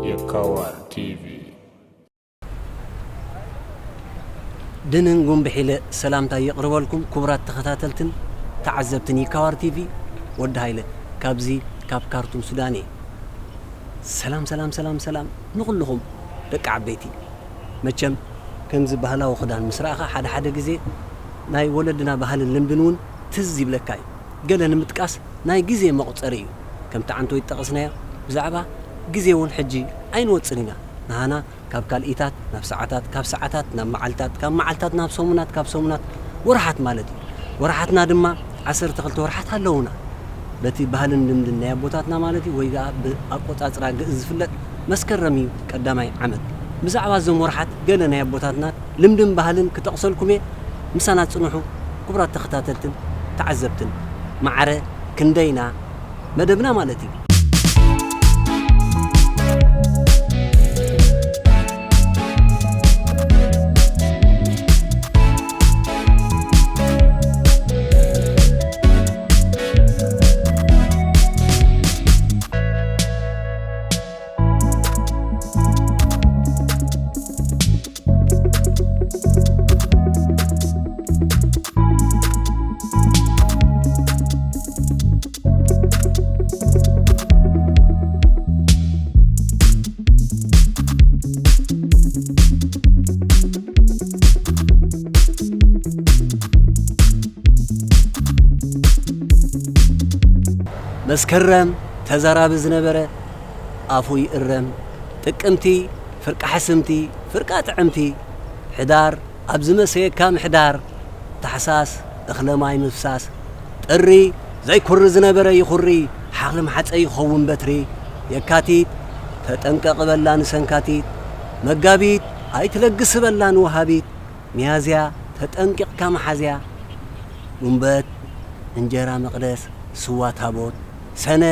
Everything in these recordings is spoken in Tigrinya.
የካዋር ቲቪ። ድንን ጉንብሕ ኢለ ሰላምታ የቕርበልኩም ክቡራት ተኸታተልትን ተዓዘብትን ይካዋር ቲቪ፣ ወዲ ሃይለ ካብዚ ካብ ካርቱም ሱዳን እየ። ሰላም፣ ሰላም፣ ሰላም፣ ሰላም ንኹልኹም ደቂ ዓበይቲ። መቸም ከምዚ ባህላዊ ክዳን ምስ ረኣኻ ሓደ ሓደ ግዜ ናይ ወለድና ባህልን ልምድን እውን ትዝ ይብለካ እዩ። ገለ ንምጥቃስ ናይ ግዜ መቑጸሪ እዩ። ከምቲ ዓንቶ ይጠቐስናዮ ብዛዕባ ግዜ እውን ሕጂ ኣይንወጽን ኢና። ንሃና ካብ ካልኢታት ናብ ሰዓታት፣ ካብ ሰዓታት ናብ መዓልታት፣ ካብ መዓልታት ናብ ሰሙናት፣ ካብ ሰሙናት ወርሓት ማለት እዩ። ወርሓትና ድማ ዓሰርተ ክልተ ወርሓት ኣለዉና። በቲ ባህልን ልምድን ናይ ኣቦታትና ማለት እዩ፣ ወይ ከዓ ብኣቆጻጽራ ግእዝ ዝፍለጥ መስከረም እዩ ቀዳማይ ዓመት። ብዛዕባ እዞም ወርሓት ገለ ናይ ኣቦታትና ልምድን ባህልን ክጠቕሰልኩም እየ። ምሳና ጽንሑ ክቡራት ተኸታተልትን ተዓዘብትን። ማዕረ ክንደይና መደብና ማለት እዩ። መስከረም ተዛራቢ ዝነበረ ኣፉ ይእረም። ጥቅምቲ ፍርቂ ሓስምቲ፣ ፍርቃ ጥዕምቲ። ሕዳር ኣብ ዝመሰየካ ምሕዳር። ታሕሳስ እኽለ ማይ ምፍሳስ። ጥሪ ዘይኩሪ ዝነበረ ይኹሪ፣ ሓኽሊ መሓፀ ይኸውን በትሪ። የካቲት ተጠንቀቕ በላ ንሰንካቲት። መጋቢት ኣይትለግስ በላ ንወሃቢት። ሚያዝያ ተጠንቂቕካ መሓዝያ። ጉንበት እንጀራ መቕደስ ስዋ ታቦት። ሰነ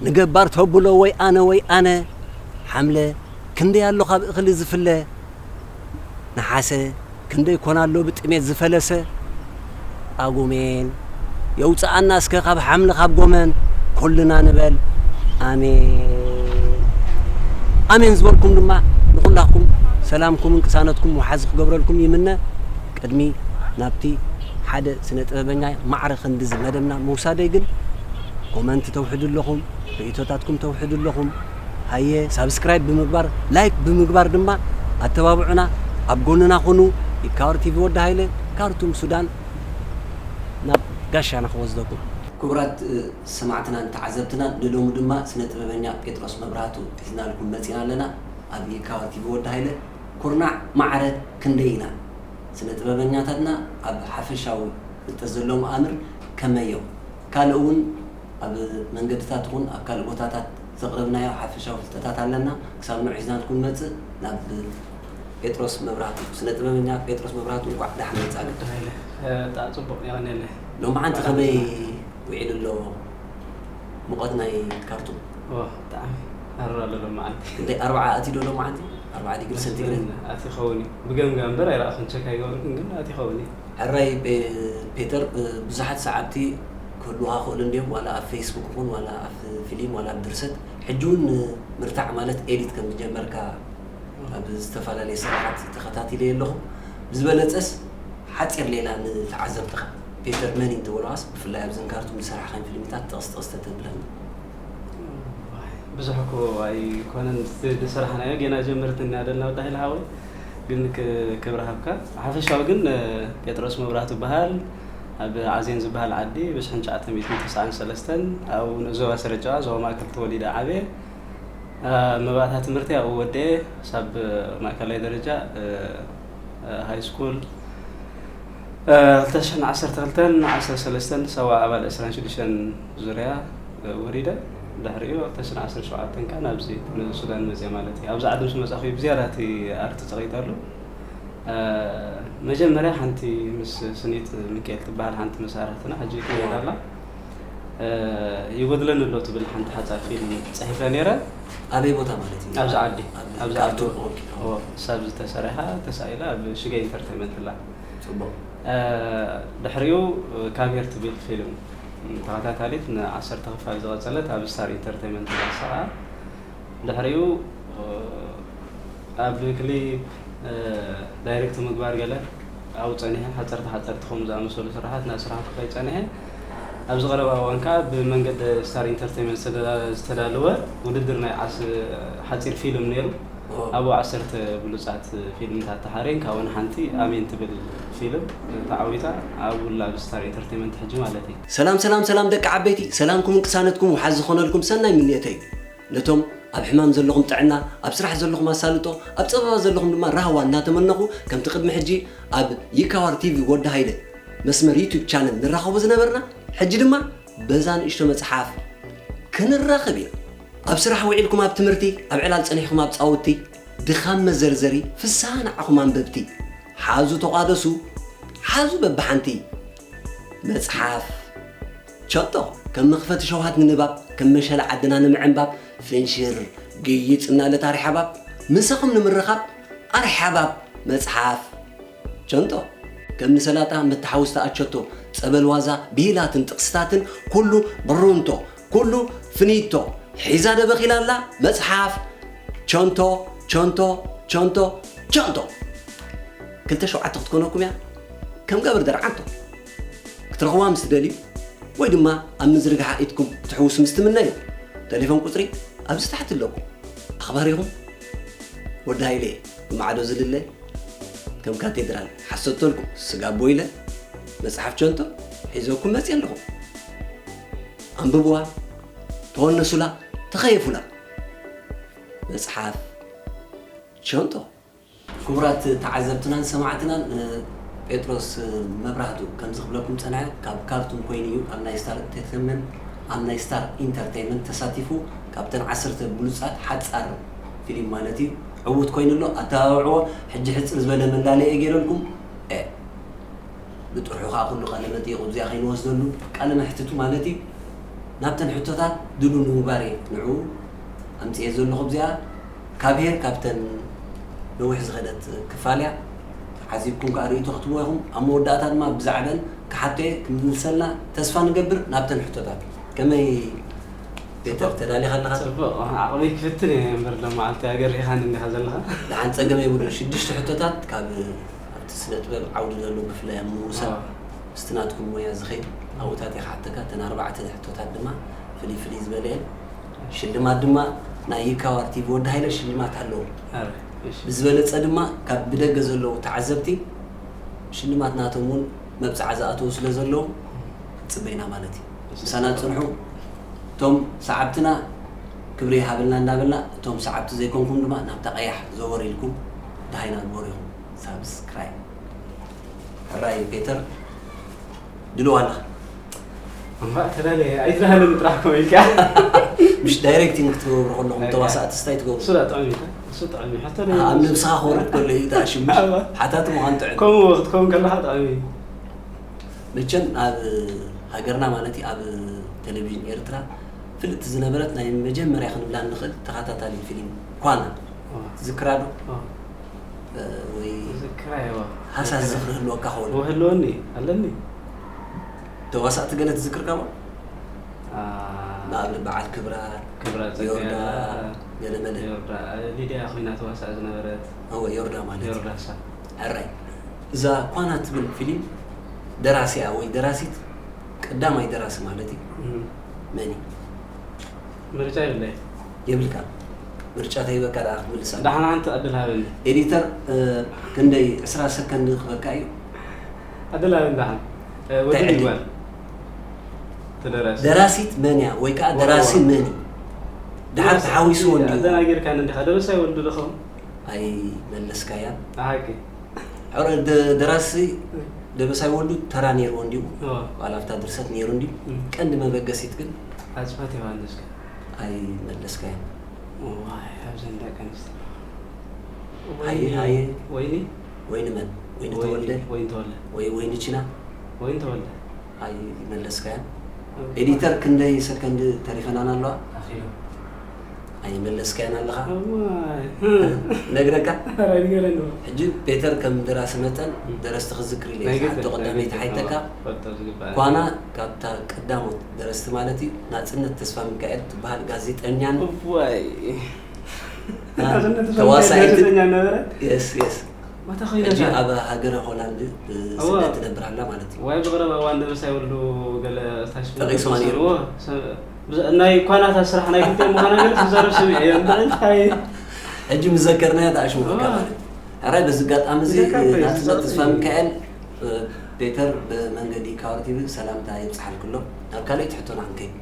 ንገባር ተብሎ ወይ ኣነ ወይ ኣነ። ሓምለ ክንደይ ኣሎ ካብ እኽሊ ዝፍለ። ነሓሰ ክንደይ ኮን ኣሎ ብጥሜት ዝፈለሰ። ጳጉሜን የውፅኣና እስከ ካብ ሓምሊ ካብ ጎመን። ኩልና ንበል ኣሜን። ኣሜን ዝበልኩም ድማ ንኹላኩም ሰላምኩምን ቅሳነትኩም ወሓዚ ክገብረልኩም ይምነ። ቅድሚ ናብቲ ሓደ ስነ ጥበበኛ ማዕረ ክንድዚ መደብና ምውሳደይ ግን ኮመንት ተውሕዱ ኣለኹም፣ ርእቶታትኩም ተውሕዱ ኣለኹም። ሃየ ሳብስክራይብ ብምግባር ላይክ ብምግባር ድማ ኣተባብዑና፣ ኣብ ጎንና ኩኑ። ይካወር ቲቪ ወዲ ሃይለ ካርቱም ሱዳን ናብ ጋሻና ክወስደኩም። ክቡራት ሰማዕትናን ተዓዘብትናን ንሎሚ ድማ ስነ ጥበበኛ ጴጥሮስ መብራህቱ ሒዝናልኩም መፂና ኣለና። ኣብ ይካወር ቲቪ ወዲ ሃይለ ኩርናዕ ማዕረ ክንደይ ኢና? ስነ ጥበበኛታትና ኣብ ሓፈሻዊ ፍልጠት ዘለዎም ኣምር ከመይ እዮም? ካልእ እውን ኣብ መንገድታት ይኹን ኣብ ካልእ ቦታታት ዘቕረብናዮ ሓፈሻዊ ፍልጠታት ኣለና። ክሳብ ንዑ ሒዝናልኩም ንመፅእ ናብ ጴጥሮስ መብራህቱ፣ ስነ ጥበበኛ ጴጥሮስ መብራህቱ እንኳዕ ደሓን መጻእካ። ዶክተር ሃይለ፣ እ፣ ብጣዕሚ ጽቡቕ፣ የቐንየለይ። ሎማዓንቲ ከመይ ውዒሉ ኣሎ ሙቐት ናይ ካርቱም? ኦ፣ ብጣዕሚ ሃርር ኣሎ ሎማዓንቲ። ክንደይ፣ ኣርብዓ ኣትዩ ዶ ሎማዓንቲ? ኣርብዓ ዲግሪ ሰንቲግሬድ? ኣትዩ ኸውን እዩ። ብገምጋም እምበር ኣይረኣኹን፣ ቸክ ኣይገበርኩን፣ ግን ኣትዩ ኸውን እዩ። ሕራይ ፔ-፣ ፔተር፣ ብ-፣ ብዙሓት ሰዓብቲ ክህልዉኻ ክእሉ እንድዮም፣ ዋላ ኣብ ፌስቡክ ይኹን፣ ዋላ ኣብ ፊልም፣ ዋላ ኣብ ድርሰት። ሕጂ እውን ምርታዕ ማለት ኤዲት ከም ዝጀመርካ ኣብ ዝተፈላለየ ስራሓት ተኸታቲለዮ ኣለኹ። ብዝበለጸስ ሓጺር ሌላ ንተዓዘብትኻ፣ ፔተር መን እዩ እንተበሉኻስ፣ ብፍላይ ኣብዘን ካርቱም ዝሰራሕካን ፊልምታት ጥቕስ ጥቕስ ተተብለኒ። ብዙሕ እኮ ኣይኮነን፣ ዝ-፣ ዝሰራሕናዮ ጌና ጀመርትና ደልና ወዲ ሃይለ ሓወይ። ግን ክ-፣ ክብሪ ሃብካ። ሓፈሻዊ ግን፣ እ፣ ጴጥሮስ መብራህቱ እበሃል። ኣብ ዓዜን ዝበሃል ዓዲ ብሽሕን ትሽዓተ ሚእትን ተስዓን ሰለስተን ኣብ ንኡስ ዞባ ሰረጨዋ ዞባ ማእከል ተወሊደ ዓብየ። እ፣ መባእታ ትምህርቲ ኣብኡ ወደየ። ሳብ ማእከላይ ደረጃ፣ እ፣ እ፣ ሃይ ስኩል፣ እ፣ ክልተ ሽሕን ዓሰርተ ክልተን ዓሰርተ ሰለስተን ሳዋ ኣባል ዕስራን ሽዱሽተን ዙርያ፣ እ፣ ወሪደ። ድሕሪኡ ክልተ ሽሕን ዓሰርተ ሸውዓተን ከኣ ናብዚ ንሱዳን መጽየ ማለት እዩ። ኣብዚ ዓዲ ምስ መጻኹ ብዝያዳ እቲ ኣርት ጸቒጠሉ። እ፣ መጀመርያ ሓንቲ ምስ ስኒት ሚካኤል ትበሃል ሓንቲ መሳርሕትና ሕጂ ትወዳ ኣላ። እ፣ ይጎድለኒ ኣሎ ትብል ሓንቲ ሓጻር ፊልም ጽሒፈ ነይረ። ኣበይ ቦታ ማለት እዩ? ኣብዚ ዓዲ። ኣብ ኣብዚ ዓዲ። ካርቱም፣ ኦኬ። ኦ፣ እሳ ኣብዚ ተሰሪሓ፣ ተሳኢላ ኣብ ሽገ ኢንተርቴይመንት ኣላ። ጽቡቕ። ድሕሪኡ ካብ ሄር ትብል ፊልም ተኸታታሊት ንዓሰርተ ክፋል ዝቐጸለት ኣብ ስታር ኢንተርቴይመንት ተዋስኣ። ድሕሪኡ ኣብ ክሊፕ ዳይሬክት ምግባር ገለ ኣብኡ ጸኒሐ፣ ሓጸርቲ ሓጸርቲ ከምኡ ዝኣመሰሉ ስራሓት እናሰራሕኩ ከይጸኒሐ ኣብዚ ቀረባ እዋን ከኣ ብመንገዲ ስታር ኢንተርቴይመንት ዝተዳ-፣ ዝተዳለወ ውድድር ናይ ዓስ-፣ ሓጺር ፊልም ነይሩ። ኣብኡ ዓሰርተ ብሉጻት ፊልምታት ተሓርየን ካብኡን ሓንቲ ኣሜን ትብል ፊልም ተዓዊታ ኣብኡ ኣላ ኣብ ስታር ኢንተርቴይመንት ሕጂ ማለት እዩ። ሰላም ሰላም ሰላም ደቂ ዓበይቲ፣ ሰላምኩምን ቅሳነትኩም ውሓዝ ዝኾነልኩም ሰናይ ምንየተይ እዩ። ነቶም ኣብ ሕማም ዘለኹም ጥዕና፣ ኣብ ስራሕ ዘለኹም ኣሳልጦ፣ ኣብ ጸበባ ዘለኹም ድማ ራህዋ እናተመነኹ፣ ከምቲ ቅድሚ ሕጂ ኣብ ይካዋር ቲቪ ወዲ ሃይለ መስመር ዩቱብ ቻነል ንራኸቦ ዝነበርና፣ ሕጂ ድማ በዛ ንእሽቶ መጽሓፍ ክንራኸብ ኢና። ኣብ ስራሕ ውዒልኩም ኣብ ትምህርቲ፣ ኣብ ዕላል ጸኒሕኩም ኣብ ጻውቲ፣ ድኻም መዘርዘሪ፣ ፍስሃ ንዓኹም ኣንበብቲ። ሓዙ ተቋደሱ፣ ሓዙ በብሓንቲ። መጽሓፍ ቸጦ፣ ከም መኽፈቲ ሸውሃት ንንባብ፣ ከም መሸላ ዓድና ንምዕንባብ፣ ፍንሽር፣ ግይጽ እናለት ኣርሓባብ፣ ምሳኹም ንምርኻብ፣ ኣርሓባብ መጽሓፍ ቸንቶ። ከም ንሰላጣ መተሓውስቲ ኣቸቶ፣ ጸበል ዋዛ፣ ብሂላትን ጥቕስታትን፣ ኩሉ ብሩንቶ፣ ኩሉ ፍኒቶ፣ ሒዛ ደበኺላ ኣላ መጽሓፍ ቸንቶ፣ ቸንቶ፣ ቸንቶ፣ ቸንቶ። ክልተ ሸውዓተ ክትኮነኩም እያ፣ ከም ገብር ደርዓንቶ። ክትረኽብዋ ምስ ትደልዩ፣ ወይ ድማ ኣብ ምዝርግሓ ኢድኩም ክትሕውሱ ምስ ትምነዩ፣ ቴሌፎን ቁጽሪ ኣብዚ ታሕቲ ኣለኩም። ኣኽባሪኹም ወዲ ሃይለ ብማዕዶ ዝልለ፣ ከም ካቴድራል ሓሰቶልኩም ስጋቦ ኢለ፣ መጽሓፍ ቸንቶ ሒዘኩም መጽየ ኣለኹ። ኣንብብዋ፣ ተወነሱላ፣ ተኸየፉላ። መጽሓፍ ቸንቶ። ክቡራት ተዓዘብትናን ሰማዕትናን፣ እ፣ ጴጥሮስ፣ እ፣ መብራህቱ ከምዚ ክብለኩም ጸንሐ፣ ካብ ካርቱም ኮይኑ እዩ ኣብ ናይ ስታር ኢንተርቴይንመንት፣ ኣብ ናይ ስታር ኢንተርቴይንመንት ተሳቲፉ፣ ካብተን ዓሰርተ ብሉጻት ሓጻር ፊልም ማለት እዩ ዕዉት ኮይኑ ኣሎ። ኣተባብዕዎ። ሕጂ ሕጽር ዝበለ መላለየ ገይረልኩም። እ፣ ብጥርሑ ከኣ ኩሉ ቃለ መጠይቁ እዚኣ ከይንወስደሉ፣ ቃለ መሕትቱ ማለት እዩ። ናብተን ሕቶታት ድሉ ንምግባር እየ ንዕኡ ኣምጽኤ ዘለኹ። እዚኣ ካብ ሄር ካብተን ነዊሕ ዝኸደት ክፋል እያ። ተዓዚብኩም ከኣ ርእይቶ ክትህቡ ኢኹም። ኣብ መወዳእታ ድማ ብዛዕበን ክሓቶ እየ፣ ክምልሰልና ተስፋ ንገብር። ናብተን ሕቶታት ከመይ ፔተር፣ ተዳሊኻ ኣለኻ? ጽቡቕ፣ ዓቕመይ ክፍትን እየ እምበር፣ ሎም መዓልቲ ኣገሪኻኒ እንዲኻ ዘለኻ። ደሓን፣ ጸገም የብሉን። ሽዱሽተ ሕቶታት ካብ ኣብቲ ስነ ጥበብ ዓውዲ ዘሎ ብፍላይ ኣብ ምውሳእ ኣዎ። ምስቲ ናትኩም ሞያ ዝኸይድ ኣብኡታት እየ ክሓተካ። እተን ኣርባዕተ ሕቶታት ድማ ፍልይ ፍልይ ዝበለ እየን። ሽልማት ድማ ናይ ይካዋር ቲቪ ወዲ ሃይለ ሽልማት ኣለዎ። ኣረ፣ እሺ። ብዝበለጸ ድማ ካብ ብደገ ዘለዉ ተዓዘብቲ ሽልማት ናቶም እውን መብጽዓ ዝኣተዉ ስለ ዘለዉ ጽበይና ማለት እዩ። እሺ። ምሳና ጽንሑ። እቶም ሰዓብትና ክብሪ ይሃበልና እንዳበልና፣ እቶም ሰዓብቲ ዘይኮንኩም ድማ ናብታ ቀያሕ ዘወር ኢልኩም ደሃይና ግበሩ ኢኹም። ሳብስክራይብ። ሕራይ ፔተር፣ ድልው ኣለኻ? እምባእ ተላለየ ኣይትበሃልን ጥራሕ ከመይ ኢልካ? ምሽ ዳይሬክቲንግ ክትገብሩ ከለኹም ኣይ፣ ተዋሳእትስ እንታይ ትገብሩ? እሱ ዳ ጥዑም እዩ፣ እሱ ጥዑም እዩ። ሕቶ ዶ ኣብ ነብስኻ ክወርድ ከሎ እዩ ተኣሽሙ። ኣዋ። ሓታቲ ምዃን ጥዑም። ከምኡ ክትከውን ከለኻ ጥዑም እዩ። መቸም ኣብ ሃገርና ማለት እዩ፣ ኣብ ቴሌቪዥን ኤርትራ ፍልጥቲ ዝነበረት ናይ መጀመርያ ክንብላ እንኽእል ተኸታታሊ ፊልም ኳና። ኣዋ። ትዝክራ ዶ? ኣዋ። እ፣ ወይ ዝክራ እየ፣ ኣዋ። ሃሳስ ዝክራ። ዝኽሪ ህልወካ ክኸውን። እወ፣ ህልወኒ፣ ኣለኒ። ተዋሳእቲ ገለ ትዝክር ካባ? ኣ፣ ንኣብነት በዓል ክብራ፣ ክብራ ጸጋይ ዮርዳ፣ ኣላ፣ ገለ መለ። ዮርዳ፣ ሊድያ ኮይና ተዋሳእ ዝነበረት። እወ፣ ዮርዳ ማለት እዩ። ዮርዳ እሳ። ሕራይ። እዛ ኳና ትብል ፊልም ደራሲያ ወይ ደራሲት፣ ቀዳማይ ደራሲ ማለት እዩ። እም። መን እዩ? ምርጫ የብለይ። የብልካ። ምርጫ ተይበካ ደኣ ክትምልሳ። ደሓን ሓንቲ ዕድል ሃበኒ። ኤዲተር፣ እ፣ ክንደይ ዕስራ ሰከንድ ክበካ እዩ? ዕድል ሃበኒ ደሓን። እ፣ ወዲ እንታይ ዕድል? ይግባል። ተደራሲ። ደራሲት መን እያ? ወይ ከዓ ዋ፣ ደራሲ ዋ። መን እዩ? ደራሲ። ደሓን ተሓዊስዎ እንዲዩ። ኣደናጊርካኒ እንዲኻ። ደበሳይ ወልዱ ዶ ኸውን? ኣይመለስካያን። ኣሃቂ። ሕረ ደ-፣ ደራሲ ደበሳይ ወልዱ ተራ ነይርዎ እንዲዩ። ኦ። ዋላ ኣብታ ድርሰት ነይሩ እንዲዩ። እም። ቀንዲ መበገሲት ግን ኣጽፋት ዮሃንስ ከ? ኣይመለስካያን። ዋይ፣ ኣብዘን ደቂ ኣንስትዮ። ሃየ፣ ወይኒ፣ ሃየ። ወይኒ? ወይኒ መን? ወይኒ ወይኒ፣ ተወልደ? ወይኒ ተወልደ። ወይ ወይኒ ቺና? ወይኒ ተወልደ። ኣይመለስካያን። እም። ኤዲተር ክንደይ ሰከንድ ተሪፈናን ኣለዋ? ኣኺሉ። ኣይመለስካያን ኣለኻ። እዋይ ነግረካ። ራይ ንገረኒ። ሕጂ ፔተር ከም ደራሲ መጠን ደረስቲ ክዝክር ኢለ ናይ ዝሓቶ ግድን፣ ናይ ቀዳመይቲ ግድን። ሓይተካ ፈልጦ ዝግባእ። ኳና ካብታ ቀዳሞት ደረስቲ ማለት እዩ። ናጽነት ተስፋ ሚካኤል ትበሃል ጋዜጠኛን እዋይ አ፣ ናጽነት ተስፋ ተዋሳኢት ሚካኤል ጋዜጠኛ ነበረ። የስ የስ ማታ ኮይና ሕጂ እዛ ኣብ ሃገረ ሆላንድ ብ- እዋ። ስደት ትነብር ኣላ ማለት እዩ። ዋይ ብቕረብ እዋን ደበሳይ ወልዱ ገለ ታሽ ጠቒስዋ ነይሩ። እዎ፣ ሰ- ብዛ- ናይ ኳናታት ስራሕ ናይ ግልተ ምዃና ገለ ትዛረብ ሰሚዐ እየ እምበር እንታይ ሕጂ ምስ ዘከርናዮ ተኣሽሙካ እዋ። ማለት እዩ። ሕራይ በዚ ኣጋጣሚ እዚ ብዘካ እንታይ ናጽነት ዝዛረብ ተስፋ እዩ? ሚካኤል እ፣ ፔተር ብመንገዲ ካወር ቲቪ ሰላምታ የብጽሓልኩ ኣሎ። ናብ ካልኣይቲ ሕቶና ክንከይድ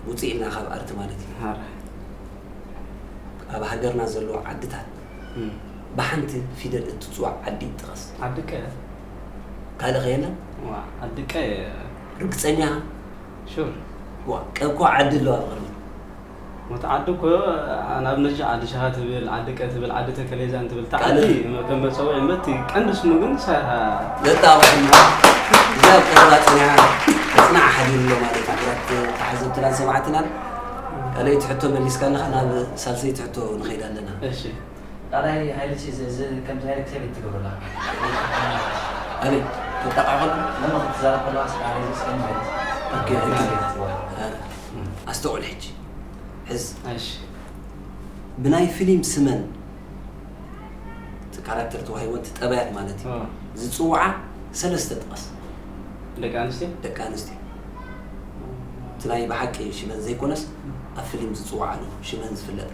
ውፅእ ኢልና ካብ ኣርቲ ማለት እዩ። ሓራይ ኣብ ሃገርና ዘለዎ ዓድታት እም። ብሓንቲ ፊደል እትፅዋዕ ዓዲ ጥቐስ። ዓዲ ቀ ካልእ ከየለን? ዋ ዓዲ ቀ ርግፀኛ? ሹር ዋ ቀኮ ዓዲ ኣለዋ ኣብ ቅድሚ ሞት ዓዲ እኮ ናብ ነጂ ዓዲ ሸኻ ትብል ዓዲ ቀ ትብል ዓዲ ተከሌዛን ትብል ካልእ? ተዓዲ ከም መፀውዒ እምበር እቲ ቀንዲ ስሙ ግን ሰ ዘጣወቅና እዛ ኣብ ቀረባ ፅኒዓ ተፅናዕ ሓዲሩ ኣሎ ማለት እዩ። ክቡራት ተዓዘብትናን ሰማዕትናን ካልኣይቲ ሕቶ መሊስካ ኣለኻ። ናብ ሳልሰይቲ ሕቶ ንኸይድ ኣለና። እሺ ካልኣይ ሃይለ ሲ እዚ ከምዚ ሃይለ ክሰብ ትገብረላ ኣበይ ተጣቃዕኸሉ ለማ ክትዛረብ ከለዋ ስቃ ሃይለ ሲ ማለት ኦኬ፣ ኦኬ። ኣስተውዕል ሕጂ ሕዝ እሺ ብናይ ፊልም ስመን እቲ ካራክተር ተዋሂቦ እቲ ጠባያት ማለት እዩ ኦ፣ ዝፅውዓ ሰለስተ ጥቐስ። ደቂ ኣንስትዮ ደቂ ኣንስትዮ እቲ ናይ ብሓቂ ሽመን ዘይኮነስ ኣብ ፊልም ዝፅውዓሉ ሽመን ዝፍለጣ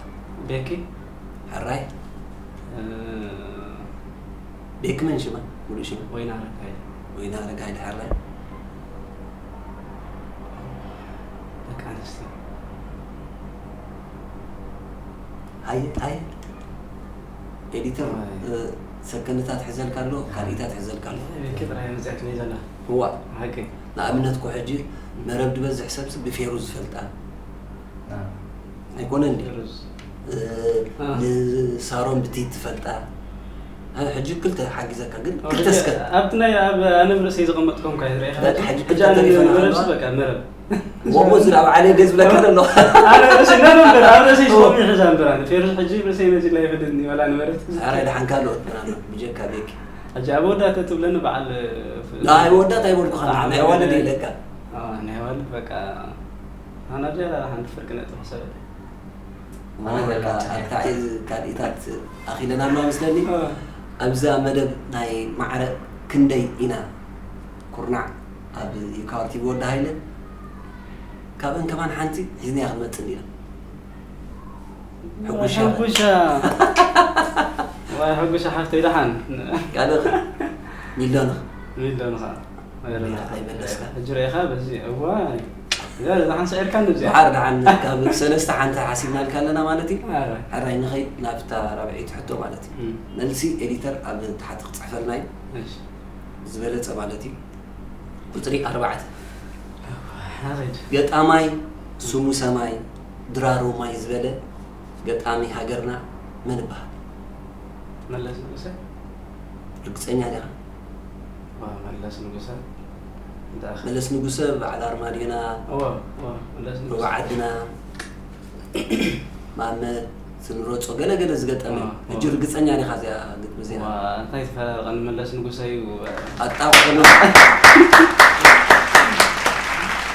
ቤኪ ሕራይ እ፣ ቤክመን ሽማ ሙሉእ ሽማ ወይና ረካይ ወይና ረጋይ ድሕራይ ደቂ ኣንስትዮ ሃየ ሃየ ኤዲተር ኣይ። እ፣ ሰከንድታት ሕዘልካ ኣሎ ካልኢታት ሕዘልካ ኣሎ ቤኪ ጥራይ መፅያት ናይ ዘላ እዋ ሓቂ ንኣብነት ኮ ሕጂ መረብ ዝበዝሕ ሰብሲ ብፌሩ ዝፈልጣ ኣይኮነ እንዲ ሩዝ እ፣ ንሳሮን ብቲ ትፈልጣ እ፣ ሕጂ ክልተ ሓጊዘካ ግን ክልተ እስከ ኣብቲ ናይ ኣብ ኣነ ርእሰይ ዘቐመጥኩም ካ ሪኢኻ በቃ፣ ሕጂ ሕጂ ክልተ ኣነ ተሪፈና መረብሲ ኣለዋ። በቃ መረብ ወቦ ዝራብ ዓለ ገዝ ብለካ ኣሎ ኣነ ርእሰይ ነበር ኣብ ርእሰይ ስቶም ይሕዛ እምበር ኣነ ፌሩዝ ሕጂ ርእሰይ መዚ ላይ ፈደኒ ወላ ነበረት ኣረ ደሓንካ ኣሎ ብጀካ ቤኪ ሕጂ ኣብ ወዳተ ትብለኒ በዓል ናይ ወዳት ኣይበልኩኻ ናይ ዋልድ ኢለካ ናይ ዋልድ በቃ ኣናድያ ሓንቲ ፍርቂ ነጥቢ ክሰበለ ማለት በቃ ኣርታዒ ካልኢታት ኣኺለን ኣለዋ መስለኒ ኣብዛ መደብ ናይ ማዕረ ክንደይ ኢና ኩርናዕ ኣብ ይካወር ቲቪ ወዲ ሃይለ ካብአን ከማን ሓንቲ ሒዝናያ ክንመፅእ እንዲና ሕጉሻ ሕጉሻ ዋይ ሕጉሻ ሓፍተይ ደሓን ካልእ ሚልዮን ሚልዮን ኸዓ ኣይመለስካ ሕጂ ርኢኻ በዚ እዋይ እዛ ደሓን ስዒርካ ንዚ ድሓር ደሓን ካብ ሰለስተ ሓንቲ ሓሲብናልካ ኣለና ማለት እዩ ሕራይ ንኸይድ ናብታ ራብዒት ሕቶ ማለት እዩ መልሲ ኤዲተር ኣብ ታሕቲ ክፅሕፈልና እዩ ዝበለፀ ማለት እዩ ቁፅሪ ኣርባዕተ ገጣማይ ስሙ ሰማይ ድራሩ ማይ ዝበለ ገጣሚ ሃገርና መን ይበሃል? መለስ ንጉሰ ርግፀኛ ዲኻ? ዋ፣ መለስ ንጉሰ እንታይ ኣኸ- መለስ ንጉሰ በዓል ኣርማድዮና እዋ፣ እዋ፣ መለስ ንጉሰ ሩባ ዓድና ማመት ስንሮፆ ገለገለ ዝገጠመ ዋ፣ ሕጂ ዋ። ርግፀኛ ዲኻ እዚኣ ግጥሚ እዚኣ? ዋ፣ እንታይ ተፈራርቐኒ መለስ ንጉሰ እዩ ኣጣብቅሉ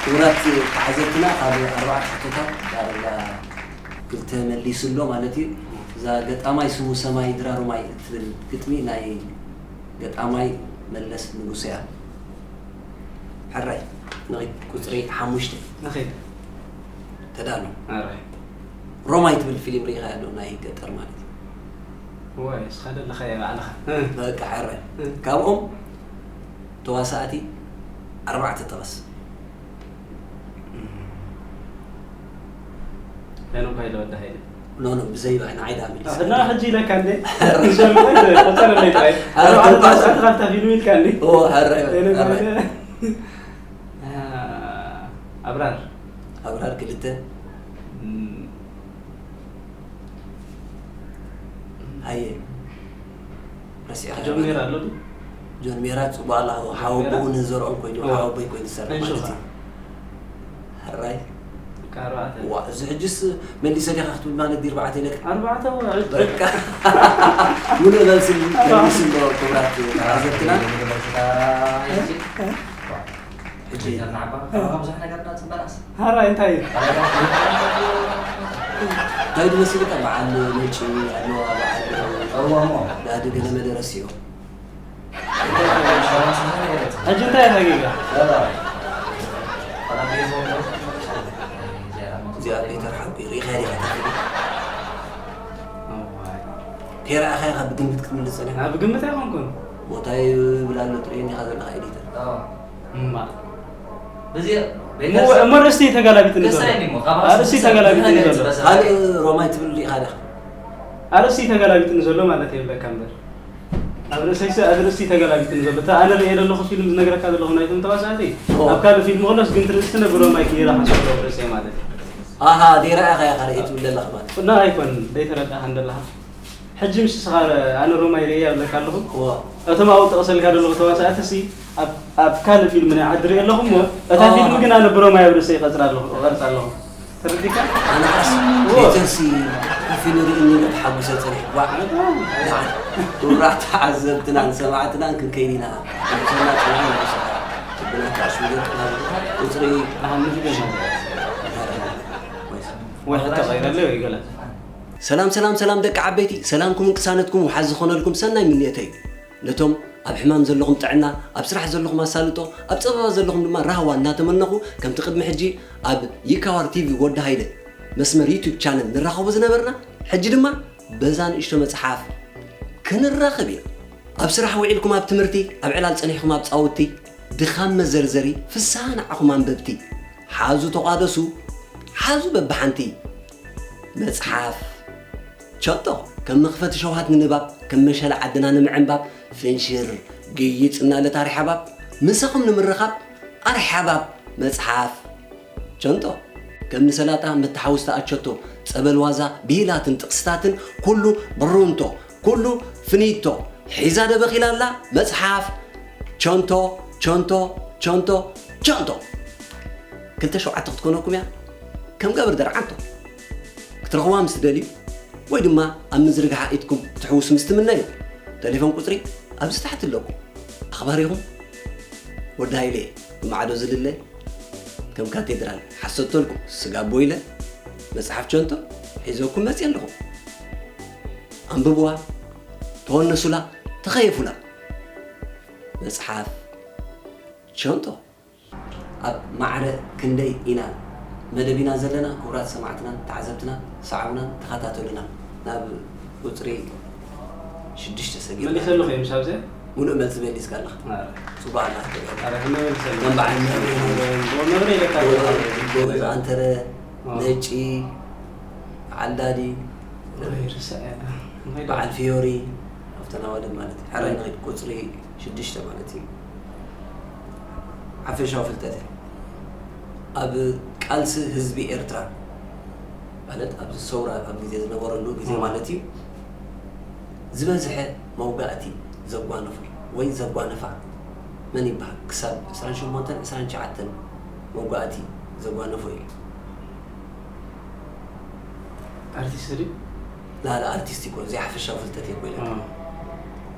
ክቡራት ተዓዘብትና ካብ ኣርባዕተ ሕቶታት ዳርጋ ክልተ መሊሱ ኣሎ ማለት እዩ እዛ ገጣማይ ስሙ ሰማይ ድራሩ ማይ እትብል ግጥሚ ናይ ገጣማይ መለስ ንጉሰ እያ ሕራይ ንኺድ ቁፅሪ ሓሙሽተ ንኺድ ተዳሎ ኣራይ ሮማይ ትብል ፊልም ርኢኻ ዶ ናይ ገጠር ማለት እዩ ዋይ እስኻ ደለኻ እየ ባዕልኻ በቃ ሕራይ ካብኦም ተዋሳእቲ ኣርባዕተ ጠቐስ ሄኖክ ሃይለ ወዲ ሃይለ ኖ ኖ ብዘይ ባይ ንዓይ ዳብል እና ሕጂ ኢለካ እንዴ ቆፀረለይ ጥራይ ኣረ፣ ኣርባዕተ ተባዕተ። ተዓሰርተ ካብታ ፊልም ኢልካ እንዴ ኦ ሕራይ ሄኖክ ሕራይ ሃይለ ኣብራር ኣብራር ክልተ እም፣ ሃየ ረሲዕካ ጆን ሜራ ኣሎ ድዩ? ጆን ሜራ ፅቡቅ ኣላ ሓወቦኡ ንዘርኦም ኮይኑ ኦ። ሓወቦይ ኮይኑ ዝሰርሕ ማለት እንሽኻ። እዩ ሕራይ በቃ ኣርባዕተ። ዋ፣ እዚ ሕጅስ መሊሰ ዲኻ ክትብል ማለት ድዩ? ኣርባዕተ ኢለካ። ኣርባዕተ ወ- በቃ። ሙሉእ መልሲ መልሲ ኣሎ፣ ክቡራት ተዓዘብትና። ሕጂ ሃራ እንታይ እዩ? እንታይ ድመሲልካ? በዓል ነጭ ኣለዋ፣ በዓል ዳዲ ገለ መለ ረሲዑ። ሕጂ እንታይ ተጊጋ? እዚኣ ፒተር ሓቂ ሪኢኻ ዲኻ? ከይረኣኻያ ካብ ግምት ክትምልስ ጸኒሕካ? ኣብ ግምት ኣይኮንኩን። ቦታ ይብል ኣሎ፣ ጥሪኤን ዲኻ ዘለኻ ኤዲተር? እማ እሞ ርእስቲ ተጋላቢጥኒ ዘሎ። ኣርእስቲ ተጋላቢጥኒ ዘሎ። ካልእ ሮማይ ትብል ዲኻ ዲኻ? ኣርእስቲ ተጋላቢጥኒ ዘሎ ማለት የብለካ እምበር። ኣብ ርእሰይሲ ኣብ ርእስቲ ተጋላቢጥኒ ዘሎ። እታ ኣነ ርእየ ዘለኹ ፊልም ዝነግረካ ዘለኹ ናይቶም ተዋሳእቲ ኣብ ካልእ ፊልም ከሎስ ግን ትርእስቲ ነብሮ ማይ ክይራ ሓሰሎ ርእሰይ ማለት እዩ። ኣሃ፣ ደይረኣኻያ ካልእ ትብል ዘለኻ ማለት። ና ኣይኮን ደይተረዳእካ እንደለኻ። ሕጂ ምስ ስኻ ኣነ ሮማይ ርእየ ኣለካ ኣለኹ። ዋ። እቶም ኣብኡ ጠቕሰልካ ዘለኹ ተዋሳእቲ ሲ ኣብ ኣብ ካልእ ፊልም ናይ ዓዲ ርእየ ኣለኹ እሞ እታ ፊልም ግን ኣነ ብሮማይ ኣብ ርእሰይ ይቐጽራ ኣለኹ እቐርጻ ኣለኹ። ተረዲካ? ኣነስ ፒተርሲ ፊልም ርእኒ ተሓጉሰ ጸኒሕ። ዋ። ኩቡራት ተዓዘብትናን ሰማዕትናን ክንከይድ ኢና። ሕጉሰና ጸኒሕ። ብናታ ሽግር ናብ ቁጽሪ ንሓንቲ ፊልም ወይ ሕቶ ቀይረለ ወይ ገለ ሰላም ሰላም ሰላም ደቂ ዓበይቲ፣ ሰላምኩምን ቅሳነትኩም ውሓዝ ዝኾነልኩም ሰናይ ምንየተይ እዩ። ነቶም ኣብ ሕማም ዘለኹም ጥዕና፣ ኣብ ስራሕ ዘለኹም ኣሳልጦ፣ ኣብ ጸበባ ዘለኹም ድማ ራህዋ እናተመነኹ፣ ከምቲ ቅድሚ ሕጂ ኣብ ይካዋር ቲቪ ወዲ ሃይለ መስመር ዩቱብ ቻነል ንራኸቦ ዝነበርና፣ ሕጂ ድማ በዛ ንእሽቶ መጽሓፍ ክንራኸብ ኢና። ኣብ ስራሕ ውዒልኩም ኣብ ትምህርቲ፣ ኣብ ዕላል ጸኒሕኩም ኣብ ጻውቲ፣ ድኻም መዘርዘሪ፣ ፍስሃ ንዓኹም ኣንበብቲ። ሓዙ ተቋደሱ፣ ሓዙ በብሓንቲ። መጽሓፍ ቸንቶ ከም መኽፈቲ ሸውሃት ንንባብ፣ ከም መሸላ ዓድና ንምዕንባብ፣ ፍንሽር ግይጽ እናለት ኣርሒ ሓባብ፣ ምሳኹም ንምርኻብ ኣርሒ ሓባብ መጽሓፍ ቸንቶ። ከም ንሰላጣ መተሓውስቲ ኣቸቶ፣ ጸበል ዋዛ፣ ብሂላትን ጥቕስታትን፣ ኩሉ ብሩንቶ፣ ኩሉ ፍኒቶ፣ ሒዛ ደበኺላ ኣላ መጽሓፍ ቸንቶ፣ ቸንቶ፣ ቸንቶ፣ ቸንቶ። ክልተ ሸውዓተ ክትኮነኩም እያ፣ ከም ገብር ደርዓንቶ። ክትረኽቡዋ ምስ ትደልዩ ወይ ድማ ኣብ ምዝርግሓ ኢድኩም ክትሕውሱ ምስ ትምነዩ፣ ተሌፎን ቁጽሪ ኣብዚ ታሕቲ ኣለኩም። ኣኽባሪኹም ወዲ ሃይለ ብማዕዶ ዝልለ ከም ካቴድራል ሓሰተልኩም ስጋቦ ኢለ መጽሓፍ ቸንቶ ሒዘኩም መጽየ ኣለኹ። ኣንብቡዋ፣ ተወነሱላ፣ ተኸየፉላ። መጽሓፍ ቸንቶ። ኣብ ማዕረ ክንደይ ኢና መደብ ኢና ዘለና? ክቡራት ሰማዕትናን ተዓዘብትናን ሰዓቡናን ተኸታተሉና። ናብ ቁጽሪ ሽዱሽተ ሰጊርና። መሊሰ ኣለኹ እዮም ሳብዘ ሙሉእ መልሲ መሊስካ ኣለኻ። ኣረ። ጽቡቕ ኣለኻ ትብል። ኣረ ክንመልሰ ኣለኹ። ከም በዓል መብሬ ቦ መብሬ ኢለካ ጎበዝ ኣንተረ ኣዎ። ነጪ ዓልዳዲ ወይ ርሳዕ እያ። እንታይ በዓል ፊዮሪ ኣብተን ኣዋልድ ማለት እዩ። ሕራይ ንኺድ ቁጽሪ ሽዱሽተ ማለት እዩ። ሓፈሻዊ ፍልጠት እያ። ኣብ ቃልሲ ህዝቢ ኤርትራ ማለት ኣብዚ ሰውራ ኣብ ግዜ ዝነበረሉ ግዜ እም። ማለት እዩ ዝበዝሐ መውጋእቲ ዘጓነፉ ወይ ዘጓነፋ መን ይበሃል? ክሳብ ዕስራን ሸሞንተን ዕስራን ትሽዓተን መውጋእቲ ዘጓነፉ እዩ። ኣርቲስት ድዩ? ላለ ኣርቲስት ይኮን፣ እዚ ሓፈሻዊ ፍልጠት እየ ኮይነ። ኣዎ።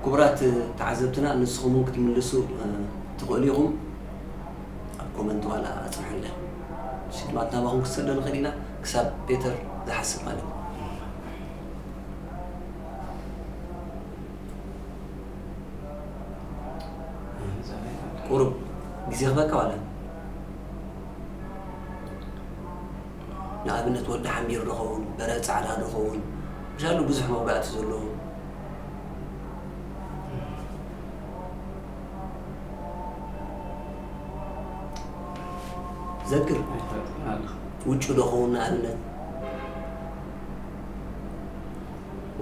ክቡራት ተዓዘብትና፣ ንስኹም እውን ክትምልሱ እ፣ ትኽእሉ ኢኹም። ኣብ ኮመንት ዋላ ኣጽንሑልና። ሽልማት ናባኹም ክሰዶ ንኽእል ኢና፣ ክሳብ ፔተር ዝሓስብ ማለት እዩ። ቁሩብ ግዜ ክበካ ዋላ ንኣብነት ወዲ ሓምቢር ዶ ኸውን፣ በረ ጻዕዳ ዶ ኸውን፣ ብሻሉ ብዙሕ መውጋእቲ ዘለዎ። ዘክር ውጩ ዶ ኸውን ንኣብነት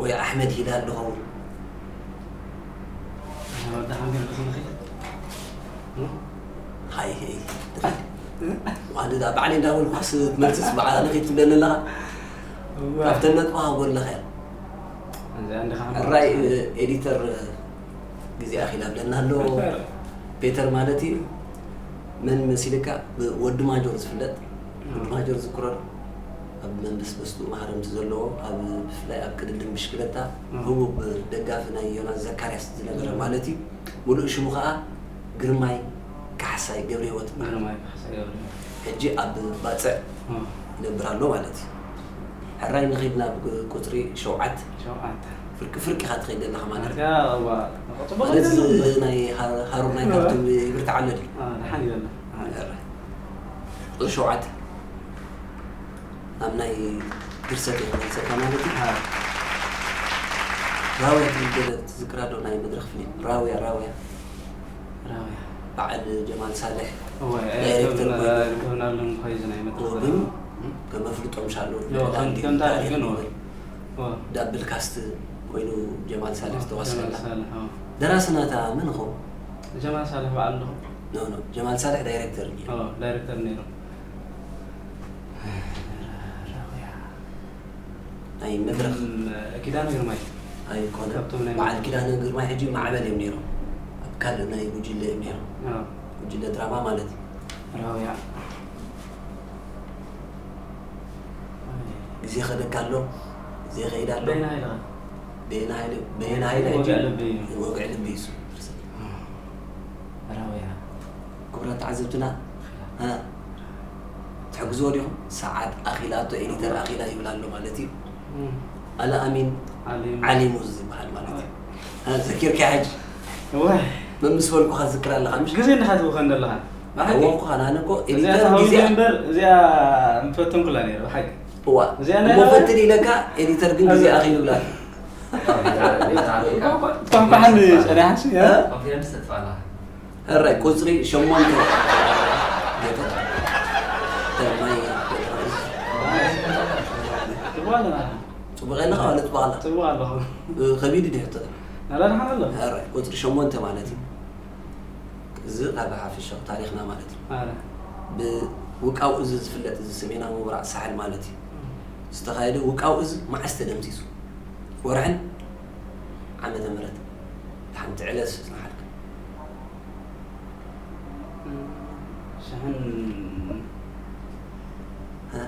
ወይ ኣሕመድ ሂላል ዶ ኸውን። ሃይ ሄይ ዋንዳ ባዕለይ እንዳበልኩስ ትመልስስ ባዕላ ንኸይድ ትብለኒ ኣለኻ። ካብተን ነጥባ ሃቦ ኣለኻ እያ። ሕራይ ኤዲተር ግዜ ኣኺላ ብለና ኣሎ። ፔተር ማለት እዩ መን መሲልካ? ብወዲ ማጆር ዝፍለጥ ወዲ ማሃጀር ዝክሮ ኣብ መንበስበስቱ ማህረምቲ ዘለዎ ኣብ ብፍላይ ኣብ ቅድድም ብሽክለታ ህቡብ ደጋፊ ናይ ዮናስ ዘካርያስ ዝነበረ ማለት እዩ። ሙሉእ ሽሙ ከዓ ግርማይ ካሕሳይ ገብረ ህይወት ይበሃል። ግርማይ ካሕሳይ ገብረ ህይወት። ሕጂ ኣብ ባፅዕ ይነብር ኣሎ ማለት እዩ። ሕራይ ንኺድ ናብ ቁፅሪ ሸውዓተ። ሸውዓተ። ፍርቂ ፍርቂ ኢኻ ትኸይድ ዘለኻ ማለት እዩ። ማለት እዚ ናይ ሃሩር ናይ ካብቶም ይብርትዓለ ድዩ? ደሓን ይበለ። ቁፅሪ ሸውዓተ ናብ ናይ ድርሰት እየ ክመልሰካ ማለት እዩ። ራውያ ትብል ገለ ትዝክራ ዶ ናይ መድረኽ ፍሊም? ራውያ፣ ራውያ። ራውያ። በዓል ጀማል ሳልሕ እወ፣ ዳይሬክተር እቶም፣ ኮይኑ። እቶም ናብሎም ኮይዝ ናይ መድረኽ እወ፣ ፍሊም። ግን ከም መፍልጦም ሻሎ እወ፣ ልዕሊ ከም፣ ኣንዲት ከም ታሪኽ ታሪኽ ግን እወ። ይበል። እወ። ዳብል ካስት ኮይኑ ጀማል ሳልሕ እወ፣ ዝተዋስፈላ። ጀማል ሳልሕ፣ እወ። ደራሲ ናታ መን ይኸውን? ጀማል ሳልሕ በዓል ዶ? ኖ፣ ኖ፣ ጀማል ሳልሕ ዳይሬክተር እዩ። እወ፣ ዳይሬክተር ነይሩ። ራውያ። ናይ መድረኽ እም፣ ኪዳነ ግርማይ። ኣይኮነ። ካብቶም ናይ በዓል መድረኽ። ኪዳነ ግርማይ ሕጂ ማዕበል እዮም ነይሮም። ኣብ ካልእ ናይ ጉጅለ እዮም ነይሮም። ኣዎ። ጉጅለ ድራማ ማለት እዩ። ራውያ። ግዜ ከደካ ኣሎ፣ ግዜ ከይድ ኣሎ። በየና ሃይለ? በየና ሃይለ፣ በየና ሃይለ ወግዒ ሕጂ ልቢ እዩ። ወግዒ ልቢ እዩ እሱ። ራውያ። ክቡራት ተዓዘብትና፣ እ፣ ትሕግዝዎ ዲኹም? ሰዓት ኣኺላቶ፣ ኤዲተር ኣኺላ ይብል ኣሎ ማለት እዩ። እም። ኣልኣሚን ዓሊሙ። ዓሊሙ ዝበሃል ማለት እዩ። እ፣ ዘኪርካ ሕጂ? እወ። መን ምስ በልኩኻ ዝክር ኣለኻ፣ ምሽ? ግዜ እንዳሓዝኹ ከን ዘለኻ። ብሓቂ። ኣወቅኹኻ፣ ኣነ እኮ እዚኣ ኤዲተር ተሃዊለ ግዜ እምበር፣ እዚኣ ምፈተንኩላ ነይረ፣ ብሓቂ። እዋ። እዚኣ እሞ ናይ ፈትን ኢለካ፣ ኤዲተር ግን ግዜ ኣኺሉ ይብላል። ቋንቋ፣ ቋንቋ ሓኒ ጸኒሓሲ፣ እ? እ? ኮንፊደንስ ተጥፋላ። ሕራይ ቁጽሪ ሸሞንተ። ጽቡቕ ኣለና። ጽቡቕ ኣለኻ ዋላ ጽቡቕ ኣላ? ጽቡቕ ኣለኹ። እ፣ ከቢድ ድዩ ሕቶ? ናላ ደሓን ኣሎ። ሕራይ ቁጽሪ ሸሞንተ ማለት እዩ። እዚ ካብ ሓፈሻዊ ታሪኽና ማለት እዩ። ኣረ። ብውቃው እዚ ዝፍለጥ እዚ ሰሜናዊ ምብራቕ ሳሕል ማለት እዩ። እም። ዝተኻየደ ውቃው እዚ መዓስ ተደምሲሱ? ወርሕን ዓመተ ምህረት ሓንቲ ዕለት ዝነሓልካ። ሽሕን እ?